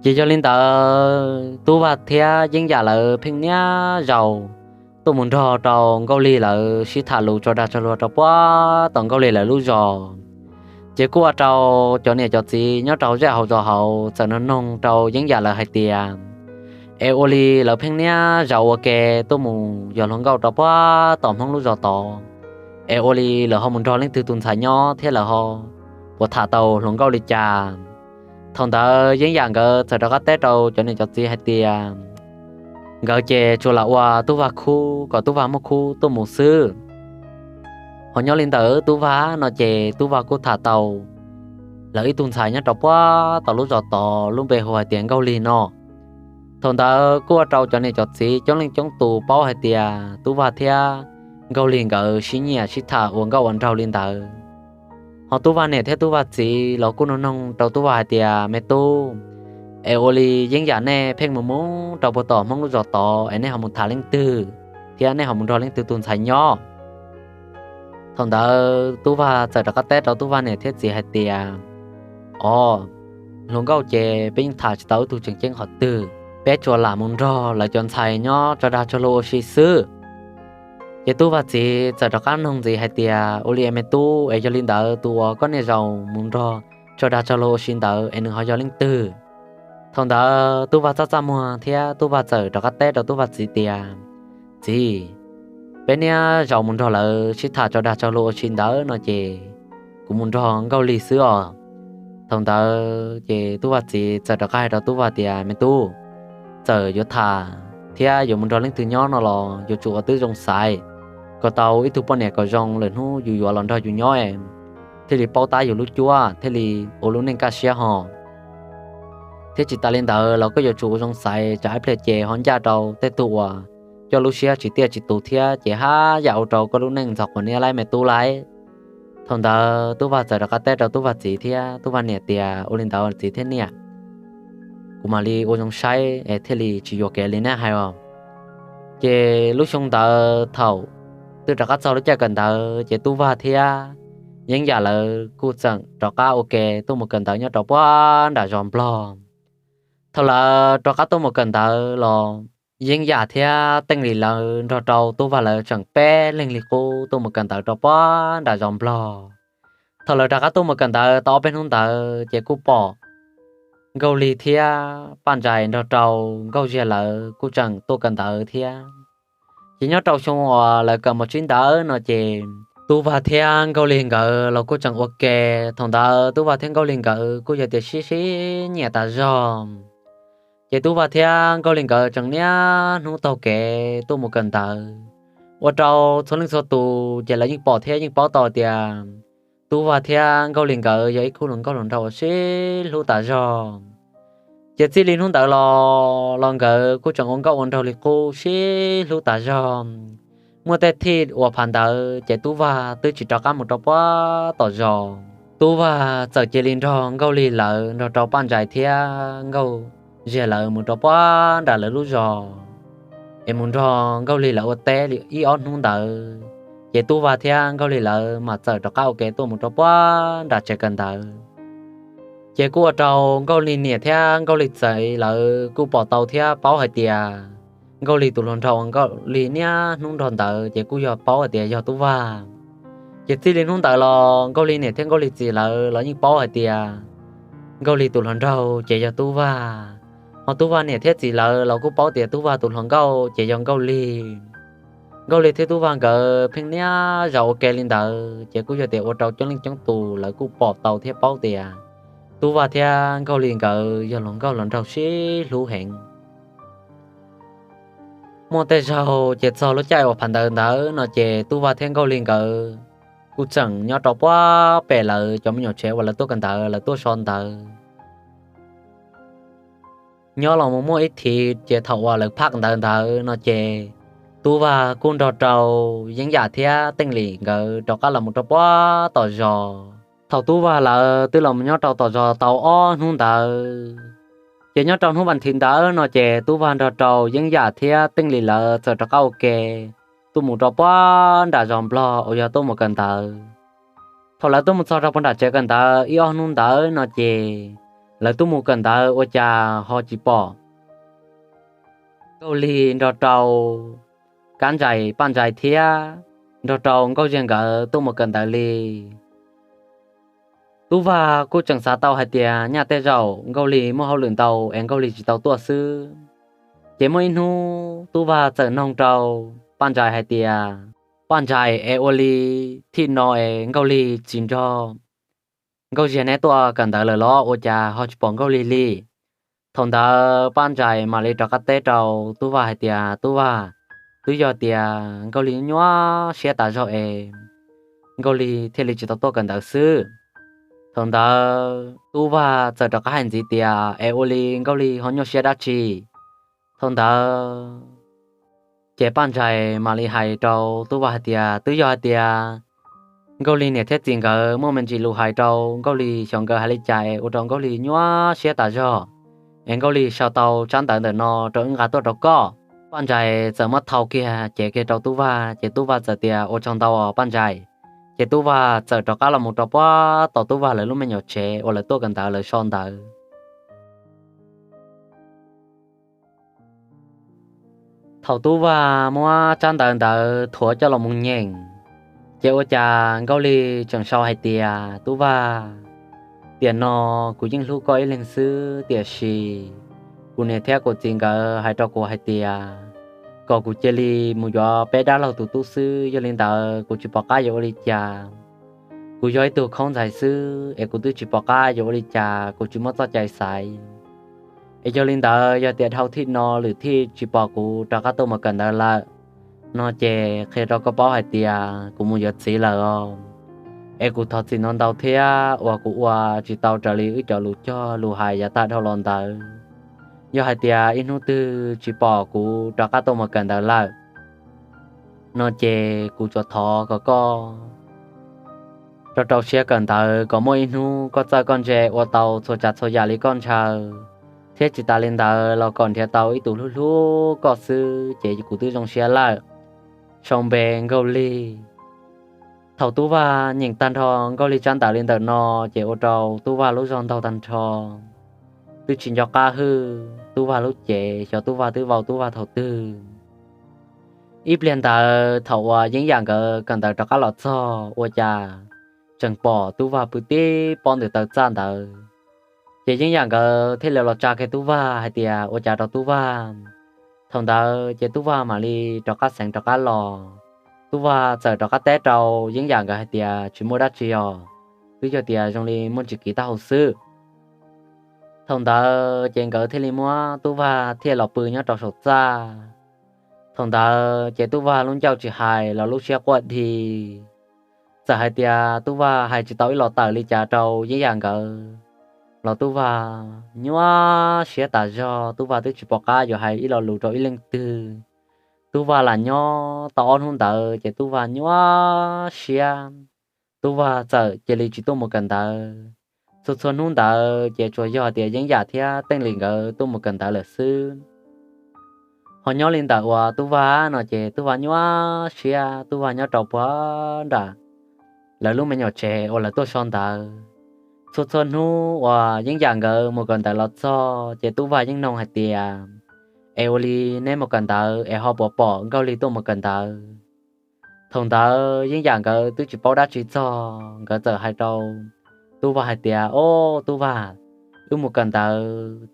Ces yog li ntawd Tub Vag thiab Yeeb Yam lawv pheej niaj zaus tuaj mus nrog rau Nkauj Lig lawv sib tham lus tso dag tso luag rau puag tom Nkauj Lig lawv lub zos. Ces kuj ua rau cov niam cov txiv nyob rau zej hauv zos hauv txawm noog noog rau Yeeb Yam lawv hais tias es ua li lawv pheej niaj zaus ua ke tuaj mus yos hluas nkauj rau puag tom Hmoob lub zos tod, es ua li lawv ho mus nrog leej twg tus ntxhais nyob thiab lawv ho puas tham tau hluas nkauj li cas. Thaum ntawd Yeeb Yam nkawd txawm rov qab teb rau cov niam cov txiv hais tias nkawd ces tsuas lam ua Tub Vag khub kom Tub Vag muaj khub tuaj mus xwb. Ho nyob li ntawm Tub Vag no ces Tub Vag kuj tham tau lawv ib tug ntxhais nyob rau puag tom lub zos tod lub npe hu hais tias Nkauj Lig no. Thaum ntawd kuj ua rau cov niam cov txiv coob leej coob tus paub hais tias Tub Vag thiab Nkauj Lig nkawd sib nyiam sib tham ua nkauj ua nraug li ntawd. Ho Tub Vag niam thiab Tub Vag txiv los kuj noog noog rau Tub Vag hais tias me tub, es ua li Yeeb Yam nej pheej mus mus rau puag tom Hmoob lub zos tod es nej ho mus tham leej twg thiab nej ho mus nrog leej twg tus ntxhais nyob? Thaum ntawd Tub Vag txawm rov qab teb rau Tub Vag niam thiab txiv hais tias o, hluas nkauj ces peb yeej tham tsis tau ib tug tseem ceeb qhov twg, peb tsuas lam mus nrog lawv cov ntxhais nyob tso dag tso luag ua si xwb. Ces Tub Vag txiv txawm rov qab noog ntxiv hais tias ua li es me tub, es yog li ntawd tus uas koj niaj zaus mus nrog tso dag tso luag ua si ntawd es nws ho yog leej twg? Thaum ntawd Tub Vag txaj txaj muag thiab Tub Vag txawm rov qab teb rau Tub Vag txiv tias txiv, peb niaj zaus mus nrog lawv sib tham tso dag tso luag ua si ntawd no ces kuv mus nrog Nkauj Lig xwb os. Thaum ntawd ces Tub Vag txiv txawm rov qab hais rau Tub Vag tias me tub, txawm yuav tham thiab yuav mus nrog leej twg nyob no los yuav tsum ua tib zoo xaiv kom tau ib tug poj niam kom zoo, lwm hnub yus yuav los nrog yus nyob thiaj li paub tab yus lub cuab thiaj li ua lub neej kaj siab ho. Thiab tsis tas li ntawd los koj yuav tsum ua zoo xaiv tsam ib pliag ces ho ncaj rau tej tug uas coj lub siab tsis tiaj tsis tus thiab ces haj yam ua rau koj lub neej ntxhov quav niab laiv me tub laiv. Thaum ntawd Tub Vag txawm rov qab teb rau Tub Vag txiv thiab Tub Vag niam tias, Ua li ntawd txiv thiab niam, kuv mam li ua zoo saib es thiaj li tsis yuam kev li nej hais os. Ces lub xyoo ntawd thaum twb rov qab txog lub caij kawm ntawv ces Tub Vag thiab Yeeb Yam lawv kuj txawm rov qab ua ke tuaj mus kawm ntawv nyob rau puag nram zos Nplog. Thaum lawv rov qab tuaj mus kawm ntawv los Yeeb Yam thiab Teej Lis lawv nrog rau Tub Vag lawv tseem peb leeg li qub tuaj mus kawm ntawv rau puag nram zos Nplog. Thaum lawv rov qab tuaj mus kawm ntawv tau ob peb hnub ntawd ces kuj pom Nkauj Lig thiab Paj Ntsais nrog rau Nkauj Ziag lawv kuj tseem tuaj kawm ntawv thiab. Ces nyob rau xyoo uas lawv kawm mos tsib ntawd no ces Tub Vag thiab Nkauj Lig nkawd los kuj tseem ua ke. Thaum ntawd Tub Vag thiab Nkauj Lig nkawd kuj yog tias sib sib nyiam tas zog. Ces Tub Vag thiab Nkauj Lig nkawd tseem niaj hnub taug kev tuaj mus kawm ntawv, ua rau txhua leej txhua tus ces lawv yeej pom thiab yeej paub tau tias Tub Vag thiab Nkauj Lig nkawd yog ib khub hluas nkauj hluas nraug uas sib hlub tas zog. Ces txij li hnub ntawd los los nkawd kuj tseem ua nkauj ua nraug li qub sib hlub tas zog. Muaj tej thij uas phav ntawd ces Tub Vag twb tsis rov qab mus rau puag tom zos. Tub Vag txawm cia li nrog Nkauj Lig lawv nrog rau Paj Ntsais thiab Nkauj Ziag lawv mus rau puag nram lawv lub zos es mus nrog Nkauj Lig lawv ua teb li ib ob hnub ntawd, ces Tub Vag thiab Nkauj Lig lawv mas txawm rov qab ua ke tuaj mus rau puag nram tsev kawm ntawv. Ces kuj ua rau Nkauj Lig niam thiab Nkauj Lig txiv lawv kuj pom tau thiab paub hais tias Nkauj Lig tus hluas nraug uas Nkauj Lig niaj hnub nrog ntawd ces kuj yog paub hais tias yog Tub Vag. Ces txij li hnub ntawd los Nkauj Lig niam thiab Nkauj Lig txiv lawv los yeej paub hais tias Nkauj Lig tus hluas nraug ces yog Tub Vag. Ho Tub Vag niam thiab txiv lawv los kuj paub tias Tub Vag tus hluas nkauj ces yog Nkauj Lig. Nkauj Lig thiab Tub Vag nkawd pheej niaj zaus ua ke li ntawd ces kuj yog tias ua rau coob leej coob tus lawv kuj pom tau thiab paub tias Tub Vag thiab Nkauj Lig nkawd yog hluas nkauj hluas nraug sib hlub heev. Muaj tej zaug ces txog lub caij uas phav ntawd ntawd no ces Tub Vag thiab Nkauj Lig nkawd kuj tseem nyob rau puag pem lawv cov me nyuam tsev uas lawv tuaj kawm ntawv lawv tuaj so ntawv. Nyob los mus muaj ib thiv ces thaum uas lawv phaj ntawv ntawd no ces Tub Vag kuj nrog rau Yeeb Yam thiab Teej Lis nkawd rov qab los mus rau puag tom zos. Thaum Tub Vag lawv twb los mus nyob rau tom zos tau ob hnub ntawd, ces nyob rau hnub vas thiv ntawd no ces Tub Vag nrog rau Yeeb Yam thiab Teej Lis lawv txawm rov qab ua ke tuaj mus rau puag nram zos Nplog uas yog tuaj mus kawm ntawv. Thaum lawv tuaj mus txog rau puag nram tsev kawm ntawv ib ob hnub ntawd no ces lawv tuaj mus kawm ntawv ua cas ho tsis pom Nkauj Lig nrog rau Kab Ntsais, Paj Ntsais thiab nrog rau Nkauj Ziag nkawd tuaj mus kawm ntawv li. Tub Vag kuj tseem xav tau hais tias nyaj tej zaum Nkauj Lig muaj hauj lwm ntau es Nkauj Lig tsis tau tuaj xwb. Ces muaj ib hnub Tub Vag txawm noog rau Paj Ntsais hais tias, Paj Ntsais, es ua li thij no es Nkauj Lig tsis nrog Nkauj Ziag neb tuaj kawm ntawv lawm los ua cas ho tsis pom Nkauj Lig li? Thaum ntawd Paj Ntsais mam li rov qab teb rau Tub Vag hais tias, Tub Vag, twb yog tias Nkauj Lig nyuaj siab tas zog es Nkauj Lig thiaj li tsis tau tuaj kawm ntawv xwb. Thaum ntawd Tub Vag txawm rov qab hais ntxiv tias, Es ua li Nkauj Lig ho nyuaj siab dab tsi? Thaum ntawd ces Paj Ntsais mam li hais rau Tub Vag hais tias, Twb yog hais tias Nkauj Lig niam thiab txiv nkawd muaj me ntsis lus hais rau Nkauj Lig xyov nkawd hais li cas es ua rau Nkauj Lig nyuaj siab tas zog, es Nkauj Lig sau tau tsab ntawv ntawm no rau wb nqa tuaj rau koj. Paj Ntsais txawm muab thau kiag cev kiag rau Tub Vag, ces Tub Vag txawm tias, Ua tsaug ntau os Paj Ntsais. Ces Tub Vag txawm rov qab los mus rau puag tom Tub Vag lawv lub me nyuam tsev uas lawv tuaj kawm ntawv lawv so ntawd. Thaum Tub Vag muab tsab ntawv ntawd thuav coj los mus nyeem, ces ua cas Nkauj Lig tseem sau hais tias, Tub Vag, tiam no kuv yeej hlub koj ib leeg xwb, tiam sis kuv niam thiab kuv txiv nkawd hais rau kuv hais tias kom kuv cia li mus yuav peb dab laug tus tub xwb, yog li ntawd kuv tsis pom qab yuav ua li cas. Kuv yog ib tug khaub ntxhais xwb es kuv twb tsis pom qab yuav ua li cas, kuv tsis muaj txoj cai xaiv. Es yog li ntawd yog tias dhau thij no lwm thij tsis pom kuv rov qab tuaj mus kawm ntawv lawm no ces qhia rau koj paub hais tias kuv mus yuav txiv lawm os. Es kuv thov txim ntau ntau thiab uas kuv ua tsis tau raws li wb cov lus cog lus hais yav tag dhau los ntawd. Yog hais tias ib hnub twg tsis pom kuv rov qab tuaj mus kawm ntawv lawm no ces kuv tsuas thov kom koj rau rau siab kawm ntawv kom muaj ib hnub koj txawj koj ntse ua tau txhua tsav txhua yam li koj ntshaw, thiab tsis tas li ntawd los kom nrhiav tau ib tug hlub hlub koj xwb ces kuv twb zoo siab lawm. Sau npe Nkauj Lig. Thaum Tub Vaj nyeem tag nrho Nkauj Lig tsab ntawv li ntawm no ces ua rau Tub Vaj lub zog ntaug tag nrho, twb tsis nco qab hwj Tub Vaj lub cev xyov Tub Vaj twb vau Tub Vaj thaum twg. Ib pliag ntawd thaum uas Yeeb Yam nkawd kawm ntawv rov qab los txog ua cas tseem pom Tub Vaj pw tib pob ntawm taw txaj ntawd. Ces Yeeb Yam nkawd thiaj li los tsa kiag Tub Vaj hais tias ua cas rau Tub Vaj. Thaum ntawd ces Tub Vaj mam li rov qab xeev rov qab los. Tub Vaj txawm rov qab teb rau Yeeb Yam nkawd hais tias tsis muaj dab tsi os, twb yog tias zoo li muaj ntsis kiv taub hau xwb. Thaum ntawd ces nkawd thiaj li muab Tub Vaj thiaj los pw nyob rau saum txaj. Thaum ntawd ces Tub Vaj lub ncauj tsis hais los lub siab quaj dhi. Txawm hais tias Tub Vaj hais tsis tau ib los tawm li cas rau Yeeb Yam nkawd los Tub Vaj nyuaj siab tas zog, Tub Vaj twb tsis pom qab yuav hais ib lo lus rau ib leej twg. Tub Vaj lam nyob tau ob hnub ntawd ces Tub Vaj nyuaj siab, Tub Vaj txawm cia li tsis tuaj mus kawm ntawv. Txhua txhua hnub ntawd ces tsuas yog tias Yeeb Yam thiab Teej Lis nkawd tuaj mus kawm ntawv lawm xwb. Ho nyob li ntawm uas Tub Vaj no ces Tub Vaj nyuaj siab, Tub Vaj nyob rau puag nram lawv lub me nyuam tsev uas lawv tuaj so ntawd. Txhua txhua hnub uas Yeeb Yam nkawd mus kawm ntawv los txog ces Tub Vaj yeej nug hais tias, es ua li neb mus kawm ntawv es ho puas pom Nkauj Lig tuaj mus kawm ntawv? Thaum ntawd Yeeb Yam nkawd twb tsis paub dab tsi txog, nkawd txawm hais rau Tub Vaj hais tias, o, Tub Vaj, wb mus kawm ntawv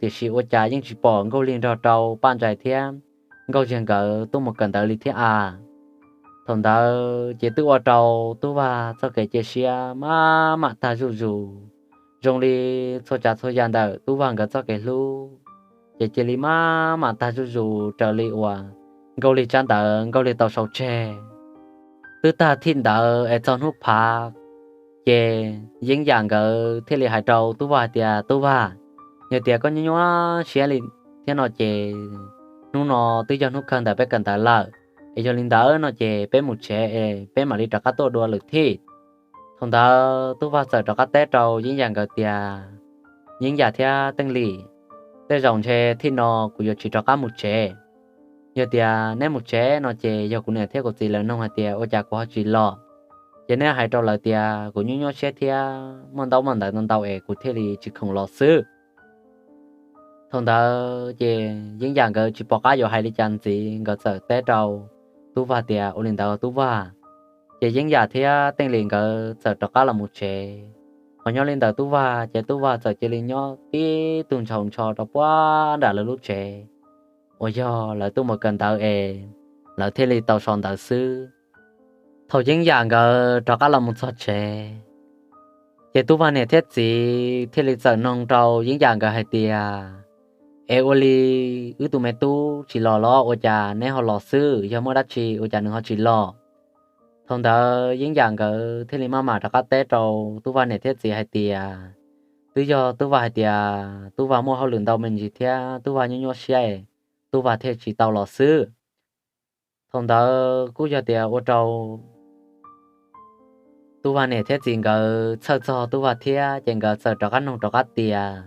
tiam sis ua cas yeej tsis pom Nkauj Lig nrog rau Paj Ntsais thiab Nkauj Ziag nkawd tuaj mus kawm ntawv li thiab a. Thaum ntawd ces twb ua rau Tub Vaj txoj kev cia siab maj mam tag zuj zus, zoo li txhua tsav txhua yam ntawm Tub Vaj nkawd txoj kev hlub ces cia li maj mam tag zuj zus raws li uas Nkauj Lig tsab ntawv Nkauj Lig tau sau tseg. Twb tag thij ntawd es txog hnub phav, ces Yeeb Yam nkawd thiaj li hais rau Tub Vaj hais tias, Tub Vaj, yog tias koj nyuaj nyuaj siab li thiab no ces hnub no twb yog hnub kawg ntawm peb kawm ntawv lawm, es yog li ntawd no ces peb mus tsev es peb mam li rov qab tuaj dua lwm thij. Thaum ntawd Tub Vaj txawm rov qab teb rau Yeeb Yam nkawd tias, Yeeb Yam thiab Teej Lis, tej zaum ntshe thij no kuv yuav tsis rov qab mus tsev. Yog tias neb mus tsev no ces yog kuv niam thiab kuv txiv lawv nug hais tias ua cas kuv ho tsis los, ces neb hais rau lawv tias kuv nyuaj nyuaj siab thiab muaj ntaub muaj ntawv ntau ntau es kuv thiaj li tsis khoom los xwb. Thaum ntawd ces Yeeb Yam nkawd tsis pom qab yuav hais li cas ntxiv, nkawd txawm teb rau Tub Vaj tias, ua li ntawd Tub Vaj. Ces Yeeb Yam thiab Teej Lis nkawd txawm rov qab los mus tsev. Ho nyob li ntawm Tub Vaj ces Tub Vaj txawm cia li nyob tib tug ntshaus ntsho rau puag nram lawv lub tsev uas yog lawv tuaj mus kawm ntawv es lawv thiaj li tau so ntawv xwb. Thaum Yeeb Yam nkawd rov qab los mus txog tsev, ces Tub Vaj niam thiab txiv thiaj li txawm nug rau Yeeb Yam nkawd hais tias, es ua li wb tus me tub tsis los los ua cas neb ho los xwb, yog muaj dab tsi ua cas nws ho tsis los? Thaum ntawd Yeeb Yam nkawd thiaj li maj mam rov qab teb rau Tub Vaj niam thiab txiv hais tias, twb yog Tub Vaj hais tias Tub Vaj muaj hauj lwm ntau me ntsis thiab Tub Vaj nyuaj nyuaj siab, Tub Vaj thiaj tsis tau los xwb. Thaum ntawd kuj yog tias ua rau Tub Vaj niam thiab txiv nkawd txhawj txog Tub Vaj thiab, ces nkawd txawm rov qab nug rov qab tias,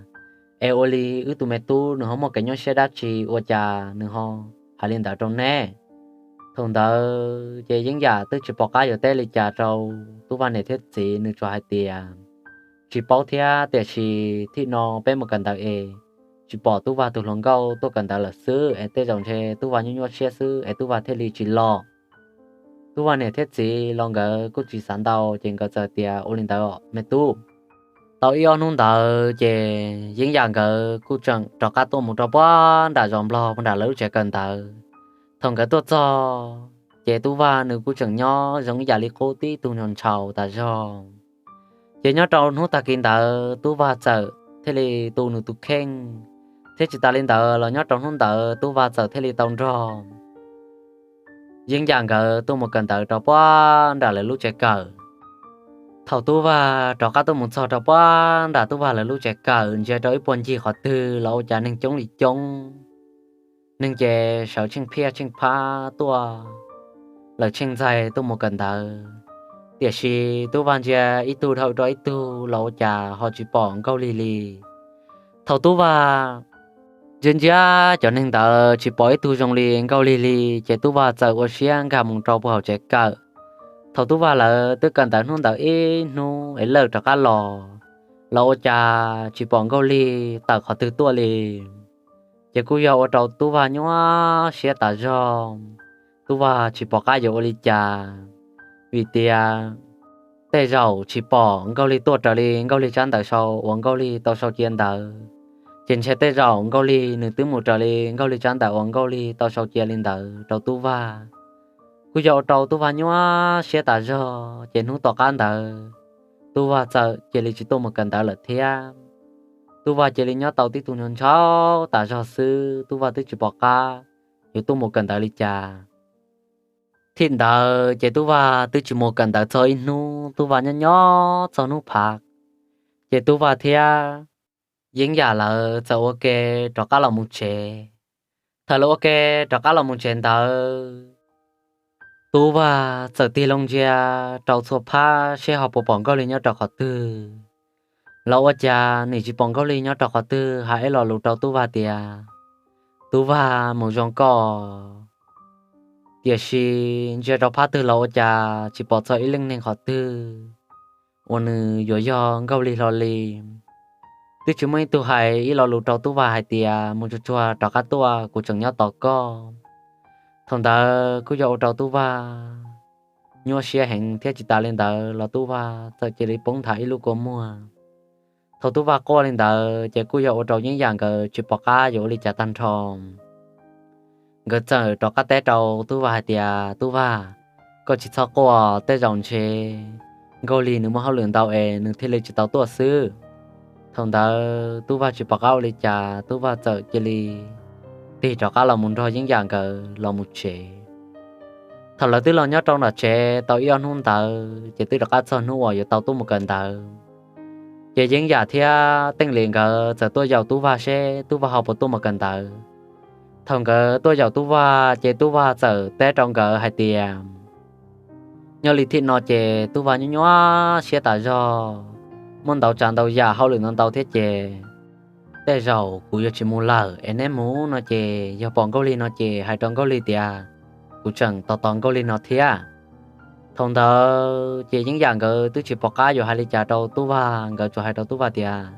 es ua li wb tus me tub nws ho muaj kev nyuaj siab dab tsi ua cas nws ho hais li ntawd rau neb? Thaum ntawd ces Yeeb Yam twb tsis pom qab yuav teb li cas rau Tub Vaj niam thiab txiv, nws tsuas hais tias, tsis paub thiab, tiam sis thij no peb mus kawm ntawv es tsis pom Tub Vaj tus hluas nkauj tuaj kawm ntawv lawm xwb, es tej zaum ntshe Tub Vaj nyuaj nyuaj siab xwb es Tub Vaj thiaj li tsis los. Tub Vaj niam thiab txiv los nkawd kuj tsis xav ntau, ces nkawd txawm tias, ua li ntawd me tub. Tau ib ob hnub ntawd ces Yeeb Yam nkawd kuj tseem rov qab tuaj mus rau puag nram zos Nplog puag nram lawv lub tsev kawm ntawv. Thaum nkawd tuaj txog, ces Tub Vaj nws kuj tseem nyob zoo ib yam li qub tib tug ntshaus ntshaus tas zog. Ces nyob rau hnub tag kis ntawd Tub Vaj txawm thiaj li tu nws tus kheej, thiab tsis tas li ntawd los nyob rau hnub ntawd Tub Vaj txawm thiaj li tau nrog Yeeb Yam nkawd tuaj mus kawm ntawv rau puag nram lawv lub tsev kawm. Thaum Tub Vaj rov qab tuaj mus txog rau puag nram Tub Vaj lawv lub tsev kawm, ntsia rau ib puag ncig qhov twg los ua cas neeg coob li coob. Neeg ces sawv tsheej phiaj tsheej phab tuaj, lawv tsheej ntxaig tuaj mus kawm ntawv. Tiam sis Tub Vaj ntsia ib tug dhau rau ib tug los ua cas ho tsis pom Nkauj Lig li. Thaum Tub Vaj ntsia ntsia cov neeg ntawd tsis pom ib tug zoo li Nkauj Lig li, ces Tub Vaj txawm ua siab nkag mus rau puag hauv tsev kawm. Thaum Tub Vaj lawv twb kawm ntawv hnub ntawd ib hnub es lawj rov qab los, los ua cas tsis pom Nkauj Lig tawm qhov twg tuaj li. Ces kuj yog ua rau Tub Vaj nyuaj siab tas zog. Tub Vaj tsis pom qab yuav ua li cas, vim tias tej zaum tsis pom Nkauj Lig tuaj raws li Nkauj Lig tsab ntawv sau uas Nkauj Lig tau sau cia ntawd, ces ntshe tej zaum Nkauj Lig nws twb mus raws li Nkauj Lig tsab ntawv uas Nkauj Lig tau sau cia li ntawd rau Tub Vaj. Kuj yog ua rau Tub Vaj nyuaj siab tas zog, ces hnub tom qab ntawd Tub Vaj txawm cia li tsis tuaj mus kawm ntawv lawm thiab. Tub Vaj cia li nyob tau tib tug ntshaus tas zog xwb, Tub Vaj twb tsis pom qab yuav tuaj mus kawm ntawv li cas. Thib ntawd ces Tub Vaj twb tsis mus kawm ntawv txog ib hnub, Tub Vaj nyob nyob txog hnub phav, ces Tub Vaj thiab Yeeb Yam lawv txawm ua ke rov qab los mus tsev. Thaum lawv ua ke rov qab los mus tsev ntawd, Tub Vaj txawm tig loo ntsia rau txhua phab seb ho puas pom Nkauj Lig nyob rau qhov twg. Los ua cas nim tsis pom Nkauj Lig nyob rau qhov twg hais ib lo lus rau Tub Vaj tias, Tub Vaj, mus zoo koj. Tiam sis ntsia rau phab twg los ua cas tsis pom txog ib leej neeg qhov twg uas nws yuav yog Nkauj Lig hlo li. Twb tsis muaj ib tug hais ib lo lus rau Tub Vaj hais tias, mus tsuag tsuag rov qab tuaj, kuv tseem nyob tos koj. Thaum ntawd kuj yog ua rau Tub Vaj nyuaj siab heev thiab, tsis tas li ntawd los Tub Vaj txawm cia li poob nthav ib lub kua muag. Thaum Tub Vaj quaj li ntawd ces kuj yog ua rau Yeeb Yam nkawd tsis pom qab yuav ua li cas tag nrho. Nkawd txawm rov qab teb rau Tub Vaj hais tias, Tub Vaj, koj tsis txhob quaj, tej zaum ntshe Nkauj Lig nws muaj hauj lwm ntau es nws thiaj li tsis tau tuaj xwb. Thaum ntawd Tub Vaj tsis pom qab ua li cas, Tub Vaj txawm cia li tig rov qab los mus nrog Yeeb Yam nkawd los mus tsev. Thaum lawv twb los nyob rau nram tsev tau ib ob hnub ntawd ces twb rov qab txog hnub uas yuav tau tuaj mus kawm ntawv. Ces Yeeb Yam thiab Teej Lis nkawd txawm tuaj yaum Tub Vaj seb Tub Vaj ho puas tuaj mus kawm ntawv. Thaum nkawd tuaj yaum Tub Vaj ces Tub Vaj txawm teb rau nkawd hais tias, nyob li thib no ces Tub Vaj nyuaj nyuaj siab tas zog, muaj ntau tsav ntau yam hauj lwm ntau ntau thiab ces tej zaum kuv yuav tsis mus lawm es neb mus no ces yog pom Nkauj Lig no ces hais rau Nkauj Lig tias kuv tseem tos tos Nkauj Lig no thiab. Thaum ntawd ces Yeeb Yam nkawd twb tsis pom qab yuav hais li cas rau Tub Vaj, nkawd tsuas hais rau Tub Vaj tias,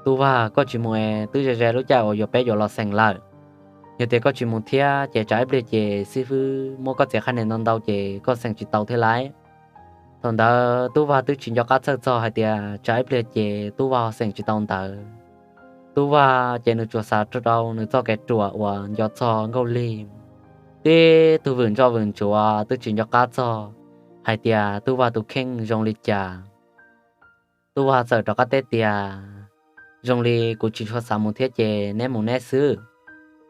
Tub Vaj, koj tsis mus es twb ze ze lub caij uas yuav peb yuav los xeem lawm. Yog tias koj tsis mus thiab ces tsam ib pliag ces xib fwb muab koj txiav qhab nias ntau ntau ces koj xeem tsis tau thiab lauj. Thaum ntawd Tub Vaj twb tsis nco qab txhawj txog hais tias tsam ib pliag ces Tub Vaj ho xeem tsis tau ntawv. Tub Vaj ces nws tsuas xav rau nws txoj kev ruam uas nco txog Nkauj Lig, tib tug vwm ntsoj vwm ntsuav twb tsis nco qab txog hais tias Tub Vaj tus kheej zoo li cas. Tub Vaj txawm rov qab teb tias, zoo li kuv tsis tshua xav mus thiab ces neb mus neb xwb.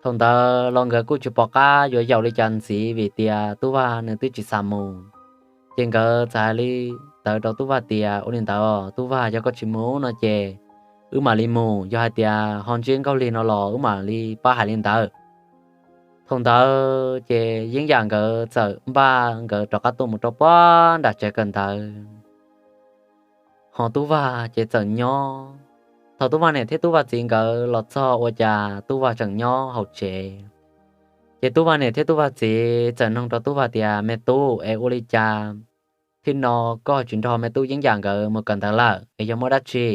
Thaum ntawd los nkawd kuj tsis pom qab yuav yaum li cas ntxiv vim tias Tub Vaj nws twb tsis xav mus. Ces nkawd txawm hais li ntawd rau Tub Vaj tias, ua li ntawd Tub Vaj, yog koj tsis mus no ces wb mam li mus, yog hais tias ho ntsib Nkauj Lig no los wb mam li pab hais li ntawd. Thaum ntawd ces Yeeb Yam nkawd txawm npaj nkawd rov qab tuaj mus rau puag nram tsev kawm ntawv. Ho Tub Vaj ces txawm nyob. Thaum Tub Vaj niam thiab Tub Vaj txiv nkawd los txog ua cas Tub Vaj tseem nyob hauv tsev. Ces Tub Vaj niam thiab Tub Vaj txiv txawm nug rau Tub Vaj tias, me tub, es ua li cas thib no koj tsis nrog me tub Yeeb Yam nkawd mus kawm ntawv lawm es yog muaj dab tsi?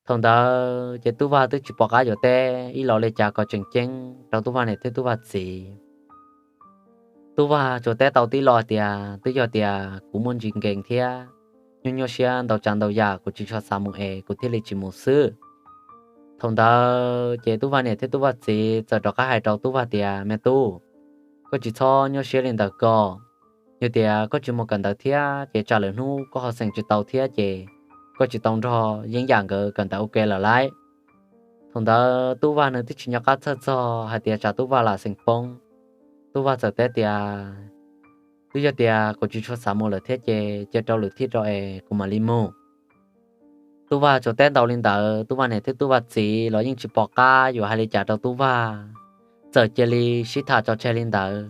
Thaum ntawd ces Tub Vaj twb tsis pom qab yuav teb ib lo li cas kom tseem ceeb rau Tub Vaj niam thiab Tub Vaj txiv. Tub Vaj tsuas teb tau tib lo tias, twb yog tias kuv muaj ntsis nkees thiab nyuaj nyuaj siab ntau tsav ntau yam, kuv tsis tshua xav mus es kuv thiaj li tsis mus xwb. Thaum ntawd ces Tub Vaj niam thiab Tub Vaj txiv txawm rov qab hais rau Tub Vaj tias, me tub, koj tsis txhob nyuaj siab li ntawd ko. Yog tias koj tsis mus kawm ntawv thiab ces tsam lwm hnub koj ho xeem tsis tau thiab ces koj tsis tau nrog Yeeb Yam nkawd kawm ntawv ua ke lawm lauj. Thaum ntawd Tub Vaj nws twb tsis nco qab txhawj txog hais tias tsam Tub Vaj lam xeem poob. Tub Vaj txawm teb tias, twb yog tias kuv tsis tshua xav mus lawm thiab ces cia rau lwm thib rau es kuv mam li mus. Tub Vaj tsuas teb ntau li ntawd, Tub Vaj niam thiab Tub Vaj txiv los yeej tsis pom qab yuav hais li cas rau Tub Vaj, txawm cia li sib tham tso tseg li ntawd.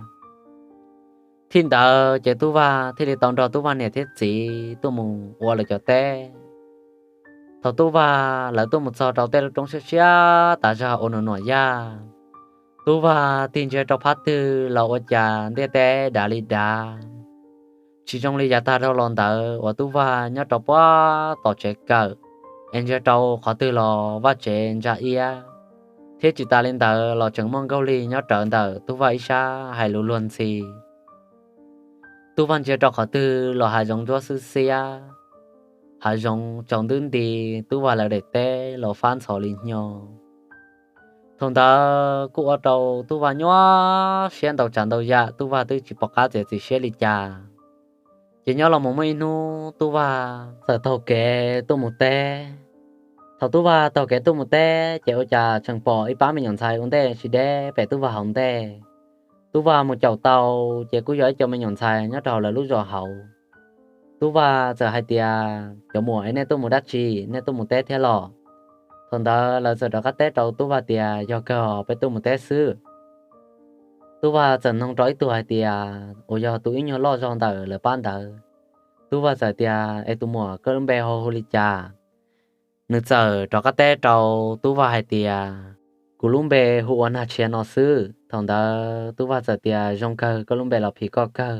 Thaum ntawd ces Tub Vaj thiaj li tau nrog Tub Vaj niam thiab txiv tuaj mus ua lawv cov teb. Thaum Tub Vaj lawv tuaj mus txog rau tej lub roob siab siab tas zog ua num nuam yaj, Tub Vaj tig ntsia rau phab twg los ua cas ntiaj teb dav li dav, tsis zoo li yav tag dhau los ntawd uas Tub Vaj nyob rau puag tom tsev kawm, es ntsia rau qhov twg los vaj tsev ntsa iab, thiab tsis tas li ntawd los tseem muaj nkaug lig nyob rawv ntawm Tub Vaj ib sab hais lus luag ntxhi. Tub Vaj ntsia rau qhov twg los hav zoov ntsuab xwb xiab, hav zoov tsaus ntuj nti, Tub Vaj lawv daim teb los fab ntxhov li hnyo. Thaum ntawd kuj ua rau Tub Vaj nyuaj siab ntau tsav ntau yam, Tub Vaj twb tsis pom qab txiav txim siab li cas. Ces nyob los mus muaj ib hnub Tub Vaj txawm taug kev tuaj mus teb. Thaum Tub Vaj taug kev tuaj mus teb ces ua cas tseem pom ib pab me nyuam ntxhais ua ntej tsis deb pem Tub Vaj hauv ntej. Tub Vaj mus caum tau, ces kuj yog ib co me nyuam ntxhais nyob rau hauv lawv lub zos hauv. Tub Vaj txawm hais tias, Cov muam es, nej tuaj mus dab tsi, nej tuaj mus teb thiab los? Thaum ntawd lawv txawm rov qab teb rau Tub Vaj tias, Yog kawg os, peb tuaj mus teb xwb. Tub Vaj txawm noog rau ib tug hais tias uas yog tus ib nyuag loj zog ntawm lawv pab ntawd. Tub Vaj txawm tias, Es tus muam, koj lub npe ho hu li cas? Nws txawm rov qab teb rau Tub Vaj hais tias, Kuv lub npe hu ua Nag Tshia no xwb. Thaum ntawd Tub Vaj txawm tias, Zoo kawg, koj lub npe los phim koj kawg.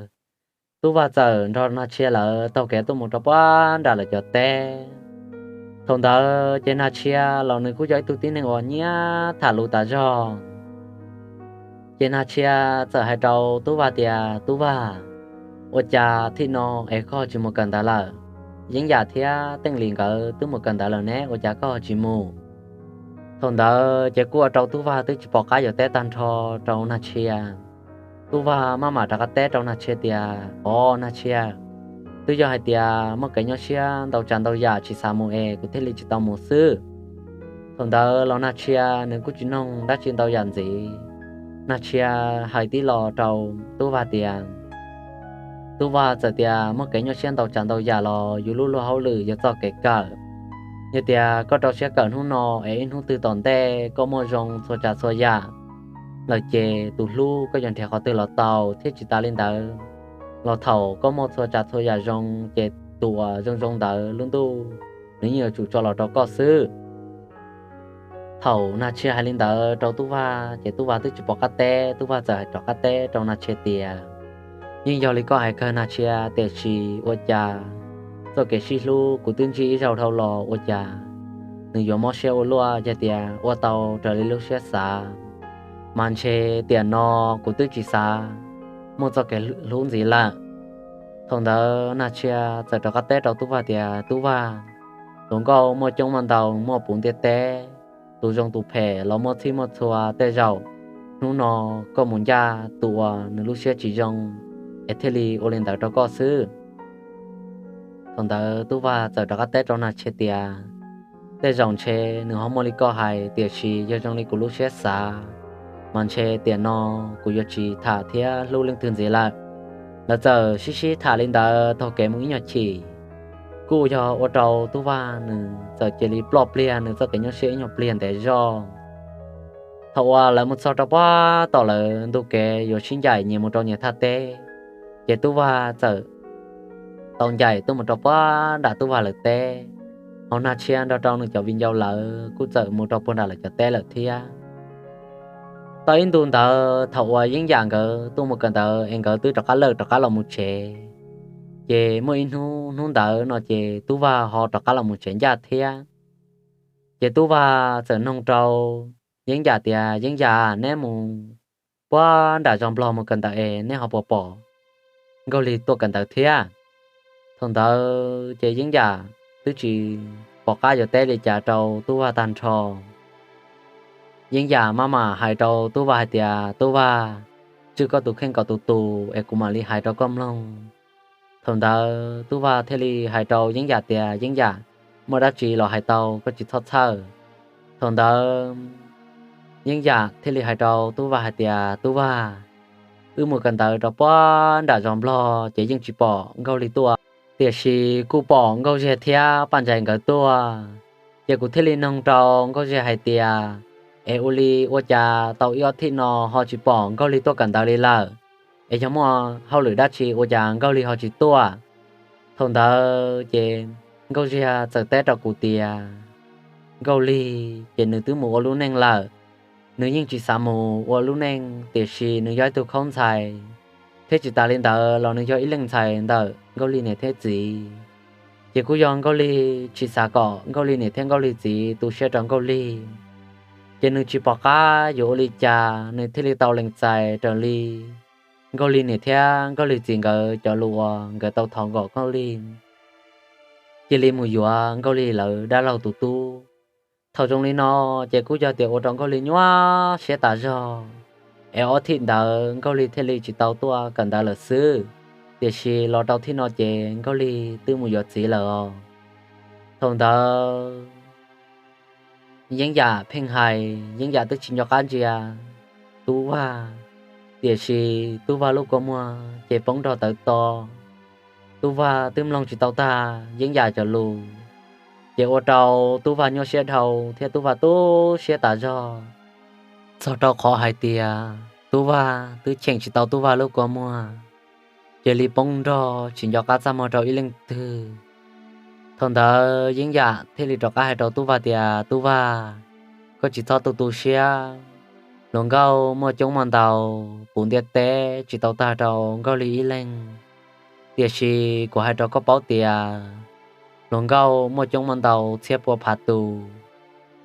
Tub Vaj txawm nrog Nag Tshia lawv taug kev tuaj mus rau puag nram lawv cov teb. Thaum ntawd ces Nag Tshia los nws kuj yog ib tug tib neeg uas nyiam tham lus tas zog. Ces Nag Tshia txawm hais rau Tub Vaj tias, Tub Vaj, ua cas thaum no es koj tsis mus kawm ntawv lawm? Yeeb Yam thiab Teej Lis nkawd twb mus kawm ntawv lawm ne, ua cas koj tsis mus? Thaum ntawd ces kuj ua rau Tub Vaj twb tsis pom qab yuav teb tag nrho rau Nag Tshia. Tub Vaj maj mam rov qab teb rau Nag Tshia tias, Os Nag Tshia, twb yog hais tias muaj kev nyuaj siab ntau tsav ntau yam tsis xav mus es kuv thiaj li tsis tau mus xwb. Thaum ntawd los Nag Tshia nws kuj tsis noog dab tsi ntau yam ntxiv. Nag Tshia hais tib los rau Tub Vaj tias, Tub Vaj txawm tias muaj kev nyuaj siab ntau tsav ntau yam los yus lub luag hauj lwm yog txoj kev kawm. Yog tias koj rau siab kawm hnub no es ib hnub twg tom ntej koj muaj zoo txhua tsav txhua yam lawm ces tus hlub koj yuav nrhiav qhov twg los tau, thiab tsis tas li ntawd los thaum koj muaj txhua tsav txhua yam zoo ces tus uas zoo zoo ntawd lub ntuj nws yeej yuav tsum tso los rau koj xwb. Thaum Nag Tshia hais li ntawd rau Tub Vaj ces Tub Vaj twb tsis pom qab teb, Tub Vaj txawm hais rov qab teb rau Nag Tshia tias, Yeej yog li koj hais kawg Nag Tshia, tiam sis ua cas txoj kev sib hlub kuv twb ntsib ib zaug dhau los ua cas nws yuav mob siab ua luaj, yog tias ua tau raws li lub siab xav, mas ntshe tiam no kuv twb tsis xav muaj txoj kev hlub ntxiv lawm. Thaum ntawd Nag Tshia txawm rov qab teb rau Tub Vaj tias, Tub Vaj, tus nkauj muaj coob muaj ntau muaj puv ntiaj teb, tus zoo tus phem los muaj txhij muaj txhua, tej zaum hnub no koj mus ncaj tus uas nws lub siab tsis zoo es thiaj li ua li ntawd rau koj xwb. Thaum ntawd Tub Vaj txawm rov qab teb rau Nag Tshia tias, Tej zaum ntshe nws ho muaj li koj hais, tiam sis yog zoo li kuv lub siab xav, mas ntshe tiam no kuv yuav tsis tham thiab hlub leej twg ntxiv lawm. Lawv txawm sib sib tham li ntawd taug kev mus ib nyuag chim, kuj yog ua rau Tub Vaj nws txawm cia li ploj pliag nws txoj kev nyuaj siab ib nyuag pliag ntev zog. Thaum uas lawv mus txog rau puag tom lawv ntug kev yuav sib ncaim nyias mus rau nyias thaj teb, ces Tub Vaj txawm tau ncaim tuaj mus rau puag nram Tub Vaj lawv teb, hos Nag Tshia nrog rau nws cov viv ncaus lawv kuj txawm mus rau puag nram lawv cov teb lawm thiab. Tau ib ntu ntawd thaum uas Yeeb Yam nkawd tuaj mus kawm ntawv es nkawd twb rov qab lawj rov qab los mus tsev, ces muaj ib hnub, hnub ntawd no ces Tub Vaj ho rov qab los mus tsev ncaj thiab. Ces Tub Vaj txawm noog rau Yeeb Yam tias, Yeeb Yam, neb mus puag nram zos Nplog mus kawm ntawv es neb ho puas pom Nkauj Lig tuaj kawm ntawv thiab? Thaum ntawd ces Yeeb Yam twb tsis pom qab yuav teb li cas rau Tub Vaj tag nrho. Yeeb Yam maj mam hais rau Tub Vaj hais tias, Tub Vaj, tswj koj tus kheej kom tus tus es kuv mam li hais rau koj mloog. Thaum ntawd Tub Vaj thiaj li hais rau Yeeb Yam tias, Yeeb Yam, muaj dab tsi los hais tau, koj tsis txhob txhawj. Thaum ntawd Yeeb Yam thiaj li hais rau Tub Vaj hais tias, Tub Vaj, wb mus kawm ntawv rau puag nram zos Nplog ces yeej tsis pom Nkauj Lig tuaj, tiam sis kuj pom Nkauj Zeg thiab Paj Ntsais nkawd tuaj. Ces kuv thiaj li noog rau Nkauj Zeg hais tias, Es ua li ua cas tau ib ob thij no ho tsis pom Nkauj Lig tuaj kawm ntawv li lawm? es yog muaj hauj lwm dab tsi ua cas Nkauj Lig ho tsis tuaj? Thaum ntawd ces Nkauj Ziag txawm teb rau kuv tias Nkauj Lig ces nws twb mus ua lub neej lawm, nws yeej tsis xav mus ua lub neej, tiam sis nws yog ib tug khaub ntxhais, thiab tsis tas li ntawd los nws yog ib leej ntxhais ntawm Nkauj Lig niam thiab txiv. Ces kuj yog Nkauj Lig tsis xav kom Nkauj Lig niam thiab Nkauj Lig txiv tu siab rau Nkauj Lig, ces nws tsis pom qab yuav ua li cas nws thiaj li tau lees txais raws li Nkauj Lig niam thiab Nkauj Lig txiv nkawd cov lus uas nkawd tau thov kom Nkauj Lig cia li mus yuav Nkauj Lig lawv dab laug tus tub. Thaum zoo li no ces kuj yog tias ua rau Nkauj Lig nyuaj siab tas zog, es ob thib ntawd Nkauj Lig thiaj li tsis tau tuaj kawm ntawv lawm xwb. Tiam sis los rau thib no ces Nkauj Lig twb mus yuav txiv lawm os. Thaum ntawd Yeeb Yam pheej hais, Yeeb Yam twb tsis nco qab ntsia Tub Vag, tiam sis Tub Vag lub kua muag ces poob nrog tawv to. Tub Vag twb mloog tsis tau tag Yeeb Yam cov lus, ces ua rau Tub Vag nyuaj siab dhau thiab Tub Vag tu siab tas zog, txog rau qhov hais tias Tub Vag twb cheem tsis tau Tub Vag lub kua muag, cia li poob nrog tsis nco qab txaj muag rau ib leej twg. Thaum ntawd Yeeb Yam thiaj li rov qab hais rau Tub Vag tias, Tub Vag, koj tsis txhob tu tu siab. Hluas nkauj muaj coob muaj ntau, puv ntiaj teb tsis tau tag rau Nkauj Lig ib leeg. Tiam sis kuv hais rau koj paub tias hluas nkauj muaj coob muaj ntau txhiab pua phav tus,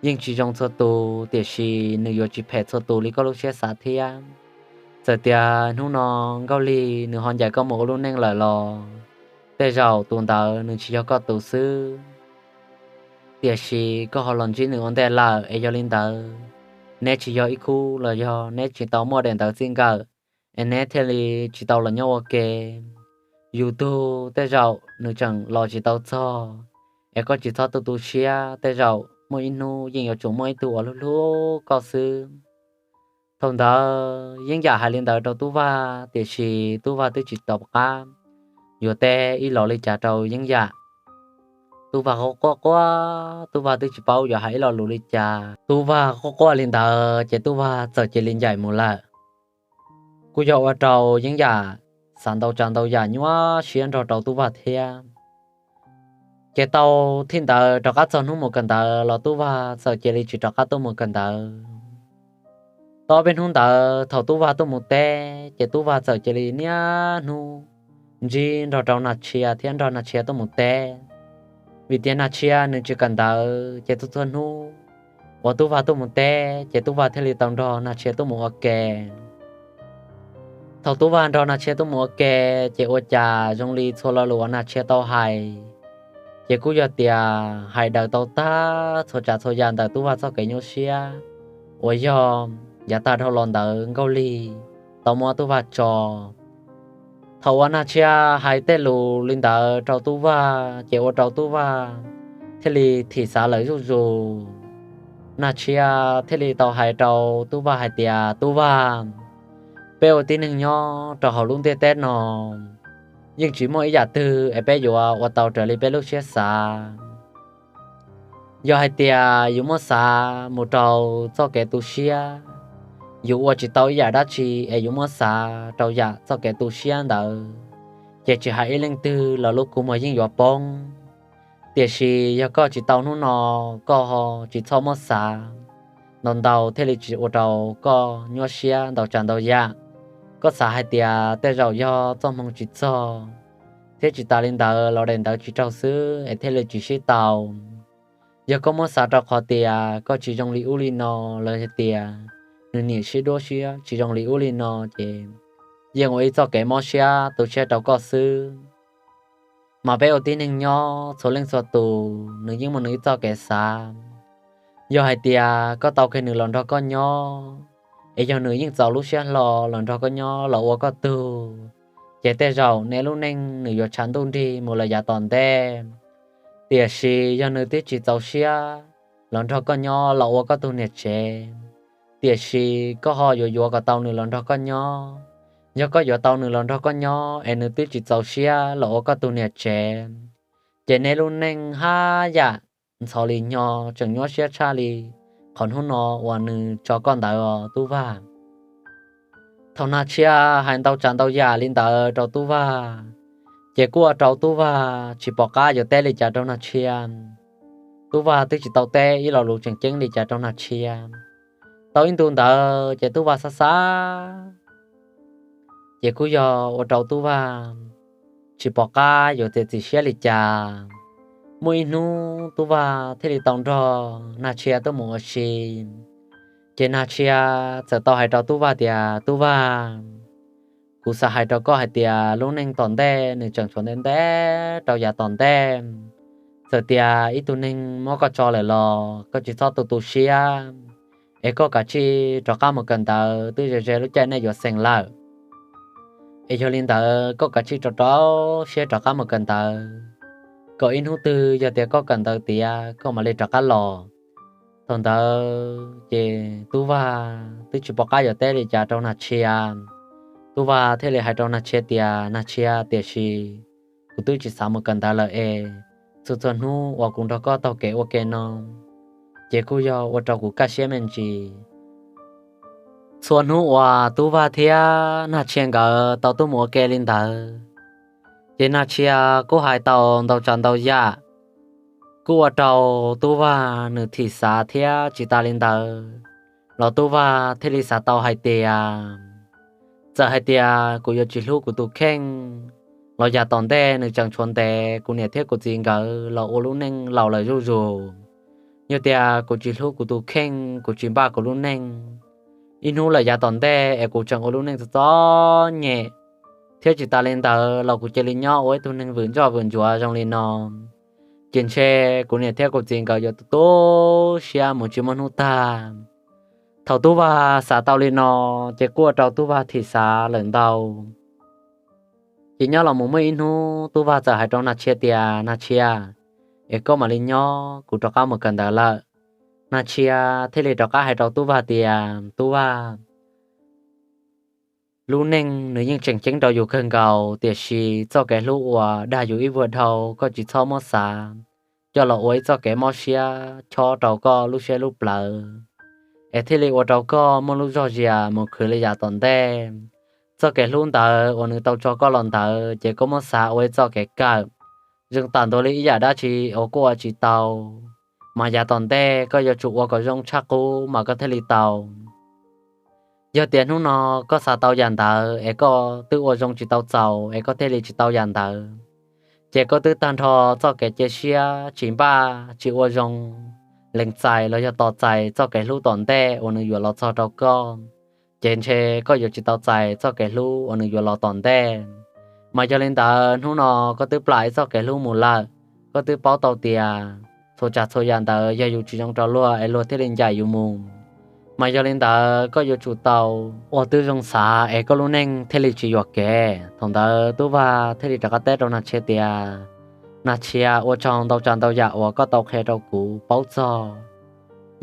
yeej tsis zoo txhua tus, tiam sis nws yuav tsis phem txhua tus li koj lub siab xav thiab. Txawm tias hnub no Nkauj Lig nws ho ncaim koj mus ua lub neej lawm los tej zaum tus ntawd nws tsis yog koj tus xwb. Tiam sis koj ho los ntsib nws ua ntej lawm, es yog li ntawd neb tsis yog ib khub los yog neb tsis tau muaj daim ntawv txij nkawm, es neb thiaj li tsis tau los nyob ua ke. Yus tug tej zaum nws tseem los tsis tau txog, es koj tsis txhob tu tu siab, tej zaum muaj ib hnub yeej yuav tsum muaj ib tug uas hlub hlub koj xwb. Thaum ntawd Yeeb Yam hais li ntawd rau Tub Vag, tiam sis Tub Vag twb tsis tau qab yuav teb ib los li cas rau Yeeb Yam. Tub Vag quaj quaj quaj, Tub Vag twb tsis paub yuav hais ib lo lus li cas. Tub Vag quaj quaj li ntawd ces Tub Vag txawm cia li ncaim mus lawm. Kuj yog ua rau Yeeb Yam xav ntau tsav ntau yam nyuaj siab nrog rau Tub Vag thiab. Ces tau thib ntawd rov qab txog hnub mus kawm ntawv los Tub Vag txawm cia li tsis rov qab tuaj mus kawm ntawv. Tau ob peb hnub ntawd thaum Tub Vag tuaj mus teb ces Tub Vag txawm cia li niaj hnub ntsib nrog rau Nas Tshia thiab nrog Nas Tshia tuaj mus teb. Vim tias Nas Tshia nws tsis kawm ntawv ces txhua txhua hnub uas Tub Vag tuaj mus teb ces Tub Vag thiaj li tau nrog Nas Tshia tuaj mus ua ke. Thaum Tub Vag nrog Nas Tshia tuaj mus ua ke, ces ua cas zoo li txhua lo lus uas Nas Tshia tau hais, ces kuj yog tias hais daws tau tag txhua tsav txhua yam ntawm Tub Vag txoj kev nyuaj siab uas yog yav tag dhau los ntawd Nkauj Lig tau muab Tub Vag tso. Thaum uas Nas Tshia hais tej lus li ntawd rau Tub Vag ces ua rau Tub Vag thiaj li thim xav lawm zuj zus. Nas Tshia thiaj li tau hais rau Tub Vag hais tias, Tub Vag, peb ua tib neeg nyob rau hauv lub ntiaj teb no yeej tsis muaj ib yam twg es peb yuav ua tau raws li peb lub siab xav. Yog hais tias yus muab xav mus rau txoj kev tu siab, yus ua tsis tau ib yam dab tsi es yus muab xav rau yam txoj kev tu siab ntawd, ces tsis hais ib leej twg los lub kua muag yeej yuav poob. Tiam sis yog koj tsis tau hnub no, koj ho tsis txhob muab xav ntau ntau thiaj li tsis ua rau koj nyuaj siab ntau tsav ntau yam. Koj xav hais tias tej zaum yog txoj hmoo tsis txog, thiab tsis tas li ntawd los daim ntawv tsis raug xwb es thiaj li tsis sib tau. Yog koj muab xav rau qhov tias koj tsis zoo li ub li no, los hais tias nws niam sib duab siab tsis zoo li ub li no, ces yeej ua ib txoj kev mob siab tu siab rau koj xwb. Mas peb ua tib neeg nyob txhua leej txhua tus nws yeej muaj nws ib txoj kev xav. Yog hais tias koj tau kiag nws los nrog koj nyob, es yog nws yeej txaus lub siab hlo los nrog koj nyob los ua koj tug, ces tej zaum nej lub neej nws yuav tshav ntuj nrig mus lawm yav tom ntej. Tiam sis yog nws twb tsis txaus siab los nrog koj nyob los ua koj tus niam tsev, tiam sis koj ho yuav yuav kom tau nws los nrog koj nyob. Yog koj yuav tau nws los nrog koj nyob es nws twb tsis txaus siab los ua koj tus niam tsev, ces nej lub neej haj yam ntxhov li nyo tseem nyuaj siab tshaj li qhov hnub no uas nws tso koj ntawd os Tub Vag. Thaum Nag Tshia hais ntau tsav ntau yam li ntawd rau Tub Vag, ces kuj ua rau Tub Vag tsis pom qab yuav teb li cas rau Nag Tshia. Tub Vag twb tsis tau teb ib lo lus tseem ceeb li cas rau Nag Tshia. Tau ib ntu ntawd ces Tub Vag xav xav, ces kuj yog ua rau Tub Vag tsis pom qab yuav txiav txim siab li cas. Muaj ib hnub Tub Vag thiaj li tau nrog Nag Tshia tuaj mus ua si. Ces Nag Tshia txawm tau hais rau Tub Vag tias, Tub Vag, kuv xav hais rau koj hais tias lub neej tom ntej nws tseem tshuav ntev ntev rau yav tom ntej. Txawm tias ib tug neeg muab koj tso lawm los koj tsis txhob tu tu siab, es koj kav tsij rov qab mus kawm ntawv, twb ze ze lub caij nej yuav xeem lawm. Es yog li ntawd koj kav tsij rau rau siab rov qab mus kawm ntawv, kom ib hnub twg yog tias koj kawm ntawv tiav koj mam li rov qab los. Thaum ntawd ces Tub Vag twb tsis pom qab yuav teb li cas rau Nag Tshia. Tub Vag thiaj li hais rau Nag Tshia tias, Nag Tshia, tiam sis kuv twb tsis xav mus kawm ntawv lawm es txhua txhua hnub uas kuv nrog koj taug kev ua ke no, ces kuj yog ua rau kuv kaj siab me ntsis. Txhua hnub uas Tub Vag thiab Nag Tshia nkawd tau tuaj mus ua ke li ntawd, ces Nag Tshia kuj hais tau ntau tsav ntau yam, kuj ua rau Tub Vag nws thim xav thiab tsis tas li ntawd los Tub Vag thiaj li xav tau hais tias, txawm hais tias kuv yuav tsis hlub kuv tus kheej los yav tom ntej nws tseem tshuav ntev, kuv niam thiab kuv txiv nkawd los ua lub neej laus lawm zuj zus. Yog tias kuv tsis hlub kuv tus kheej, kuv tsis npaj kuv lub neej, ib hnub lawm yav tom ntej es kuv tseem ua lub neej txom txom nyem thiab tsis tas li ntawd los kuv cia li nyob ua ib tug neeg vwm ntsoj vwm ntsuav zoo li no, ces ntshe kuv niam thiab kuv txiv nkawd yuav tu tu siab mus tsis muaj hnub tag. Thaum Tub Vag xav tau li no, ces kuj ua rau Tub Vag thim xav lawm ntau. Ces nyob los mus muaj ib hnub Tub Vag txawm hais rau Nag Tshia tias, Nag Tshia, es koj mam li nyob, kuv rov qab mus kawm ntawv lawm. Nag Tshia thiaj li rov qab hais rau Tub Vag tias, Tub Vag, lub neej nws yeej tseem ceeb rau yus kawg nkaus, tiam sis txoj kev hlub uas dag yus ib vuag dhau koj tsis txhob muab xav coj los ua ib txoj kev mob siab chob rau koj lub siab lub plawv, es thiaj li ua rau koj muaj lub zog zias mus khwv li yav tom ntej. Txoj kev hlub ntawd uas nws tau tso koj los ntawd ces koj muab xav ua ib txoj kev kawm, zoo tam ntua li ib yam dab tsi uas koj ua tsis tau, mas yav tom ntej koj yuav tsum ua kom zoo tshaj qub mas koj thiaj li tau. Yog tias hnub no koj xav tau yam ntawd es koj twb ua zoo tsis tau txaus es koj thiaj li tsis tau yam ntawd, ces koj twb tag nrho txoj kev cia siab tsis npaj tsis ua zoo, lees txais los yog tos txais txoj kev hlub tom ntej uas nws yuav los txog rau koj, ces ntshe koj yuav tsis tau txais txoj kev hlub uas nws yuav los tom ntej. Mas yog li ntawd hnub no koj twb plam ib txoj kev hlub mus lawm, koj twb paub tau tias txhua tsav txhua yam ntawd yog yus tsis zoo rau luag es luag thiaj li ncaim yus mus. Mas yog li ntawd koj yuav tsum tau ua tib zoo xav es koj lub neej thiaj li tsis yuam kev. Thaum ntawd Tub Vag thiaj li rov qab teb rau Nag Tshia tias, Nag Tshia, ua tsaug ntau tsav ntau yam uas koj tau qhia rau kuv paub txog.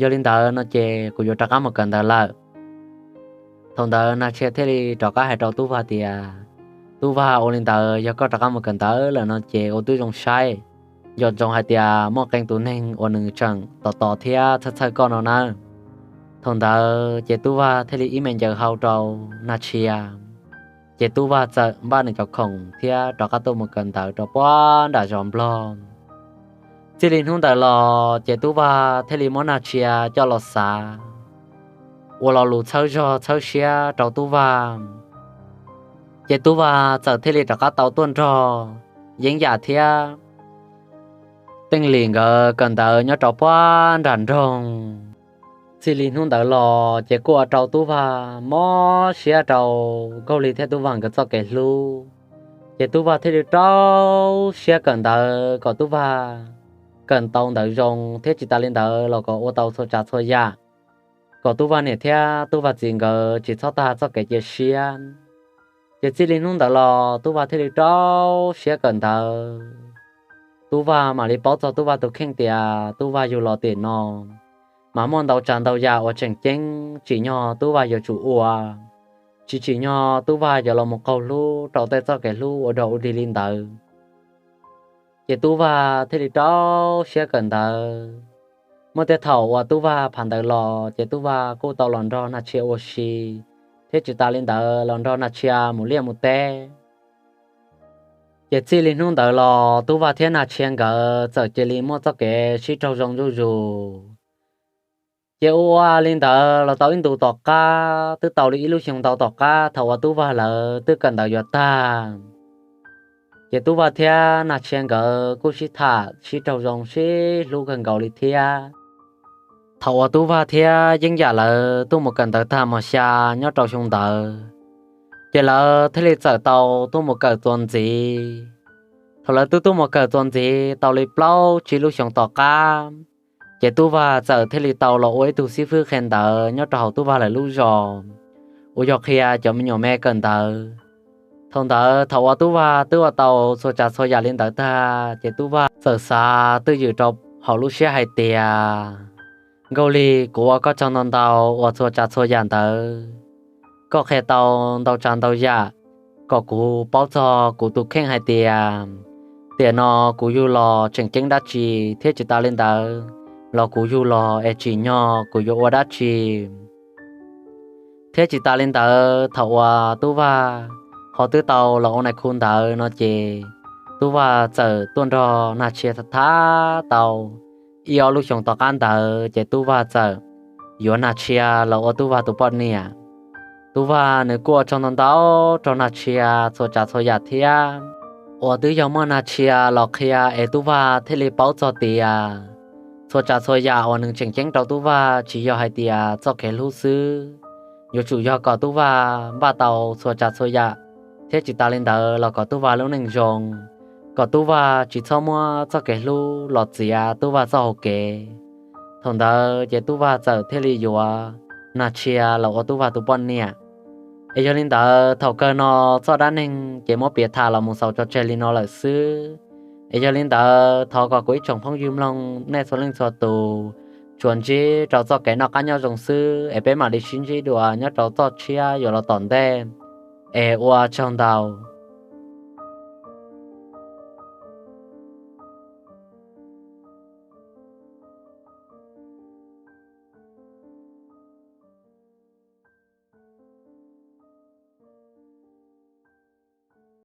Yog li ntawd no ces kuv yuav rov qab mus kawm ntawv lawm. Thaum ntawd Nag Tshia thiaj li rov qab hais rau Tub Vag tias, Tub Vag, ua li ntawd yog koj rov qab mus kawm ntawv lawm no ces ua tib zoo saib, nco ntsoov hais tias muaj qee tus neeg uas nws tseem tos tos thiab txhawj txhawj koj no nawb. Thaum ntawd ces Tub Vag thiaj li ib me ncaws hau rau Nag Tshia, ces Tub Vag txawm npaj nws cov khoom thiab rov qab tuaj mus kawm ntawv rau puag nram zos Nplog. Txij li hnub ntawd los ces Tub Vag thiaj li muab Nag Tshia coj los xav ua lo lus txhawb zog txhawb siab rau Tub Vag. Ces Tub Vag txawm thiaj li rov qab tau tuaj nrog Yeeb Yam thiab Teej Lis nkawd kawm ntawv nyob rau puag nram nroog. Txij li hnub ntawd los ces kuj ua rau Tub Vag mob siab rau Nkauj Lis thiab Tub Vag nkawd txoj kev hlub. Ces Tub Vag thiaj li rau siab kawm ntawv kom Tub Vag kawm tau ntawv zoo thiab tsis tas li ntawd los kom ua tau txhua tsav txhua yam, kom Tub Vag niam thiab Tub Vag txiv nkawd tsis txhob tag txoj kev cia siab. Ces txij li hnub ntawd los Tub Vag thiaj li rau siab kawm ntawv. Tub Vag mam li paub txog Tub Vag tus kheej tias Tub Vag yug los tim no mas muaj ntau tsav ntau yam uas tseem ceeb tsim nyog Tub Vag yuav tsum ua, tsis tsim nyog Tub Vag yuav los mus qaug hlub rau tej txoj kev hlub ua dog ua dig li ntawd. Ces Tub Vag thiaj li rau siab kawm ntawv. Muaj tej thaum uas Tub Vag phav ntawv los ces Tub Vag kuj tau los nrog Nag Tshia ua si thiab tsis tas li ntawd los nrog Nag Tshia mus liaj mus teb. Ces txij li hnub ntawd los Tub Vag thiab Nag Tshia nkawd txawm cia li muaj txoj kev sib raug zoo zuj zus. Ces ua ua li ntawd los tau ib ntus tom qab, twb tau li ib lub xyoo ntau tom qab, thaum uas Tub Vag lawv twb kawm ntawv yuav tag, ces Tub Vag thiab Nag Tshia nkawd kuj sib tham sib raug zoo sib hlub kawg nkaus li thiab. Thaum uas Tub Vag thiab Yeeb Yam lawv tuaj mus kawm ntawv tag mos xya nyob rau xyoo ntawd, ces lawv thiaj li txawm tau tuaj mus kawm txuas ntxiv. Thaum lawv twb tuaj mus kawm txuas ntxiv tau li plaub tsib lub xyoo tom qab, ces Tub Vag txawm thiaj li tau los ua ib tug xib fwb qhia ntawv nyob rau hauv Tub Vag lawv lub zos, uas yog qhia cov me nyuam me kawm ntawv. Thaum ntawd thaum uas Tub Vag twb ua tau txhua tsav txhua yam li ntawd tag, ces Tub Vag txawm xav twj ywm rau hauv lub siab hais tias, Nkauj Lig, kuv ua koj tsaug ntau ntau uas txhua tsav txhua yam ntawd koj qhia tau ntau tsav ntau yam kom kuv paub txog kuv tus kheej hais tias, tiam no kuv yug los tseem ceeb dab tsi, thiab tsis tas li ntawd los kuv yug los es tsim nyog kuv yuav ua dab tsi. Thiab tsis tas li ntawd, thaum uas Tub Vag ho twb tau los ua nais khu ntawd no ces Tub Vag txawm tuaj nrog Nag Tshia tham tau ib ob lub xyoo tom qab ntawd ces Tub Vag txawm yuav Nag Tshia los ua Tub Vag tus poj niam. Tub Vag nws kuj ua tsaug ntau ntau rau Nag Tshia txhua tsav txhua yam thiab, uas twb yog muaj Nag Tshia los qhia es Tub Vag thiaj li paub txog tias txhua tsav txhua yam uas nws tseem ceeb rau Tub Vag tsis yog hais tias txoj kev hlub xwb, yuav tsum yog kom Tub Vag npaj tau txhua tsav txhua yam, thiab tsis tas li ntawd los kom Tub Vag lub neej zoo, kom Tub Vag tsis txhob muab txoj kev hlub los txiav Tub Vag txoj hau kev. Thaum ntawd ces Tub Vag txawm thiaj li yuav Nag Tshia los ua Tub Vag tus poj niam. Es yog li ntawd thaum kawg no txoj dab neeg ces muab piav tham los mus xaus tso tseg li no lawm xwb. Es yog li ntawd thov kom kuv ib tsoom phooj ywg mloog nej txhua leej txhua tus tsuas ntsib rau txoj kev noj qab nyob zoo xwb, es peb mam li sib ntsib dua nyob rau txoj tshiab yuav los tom ntej. Es ua tsaug ntau.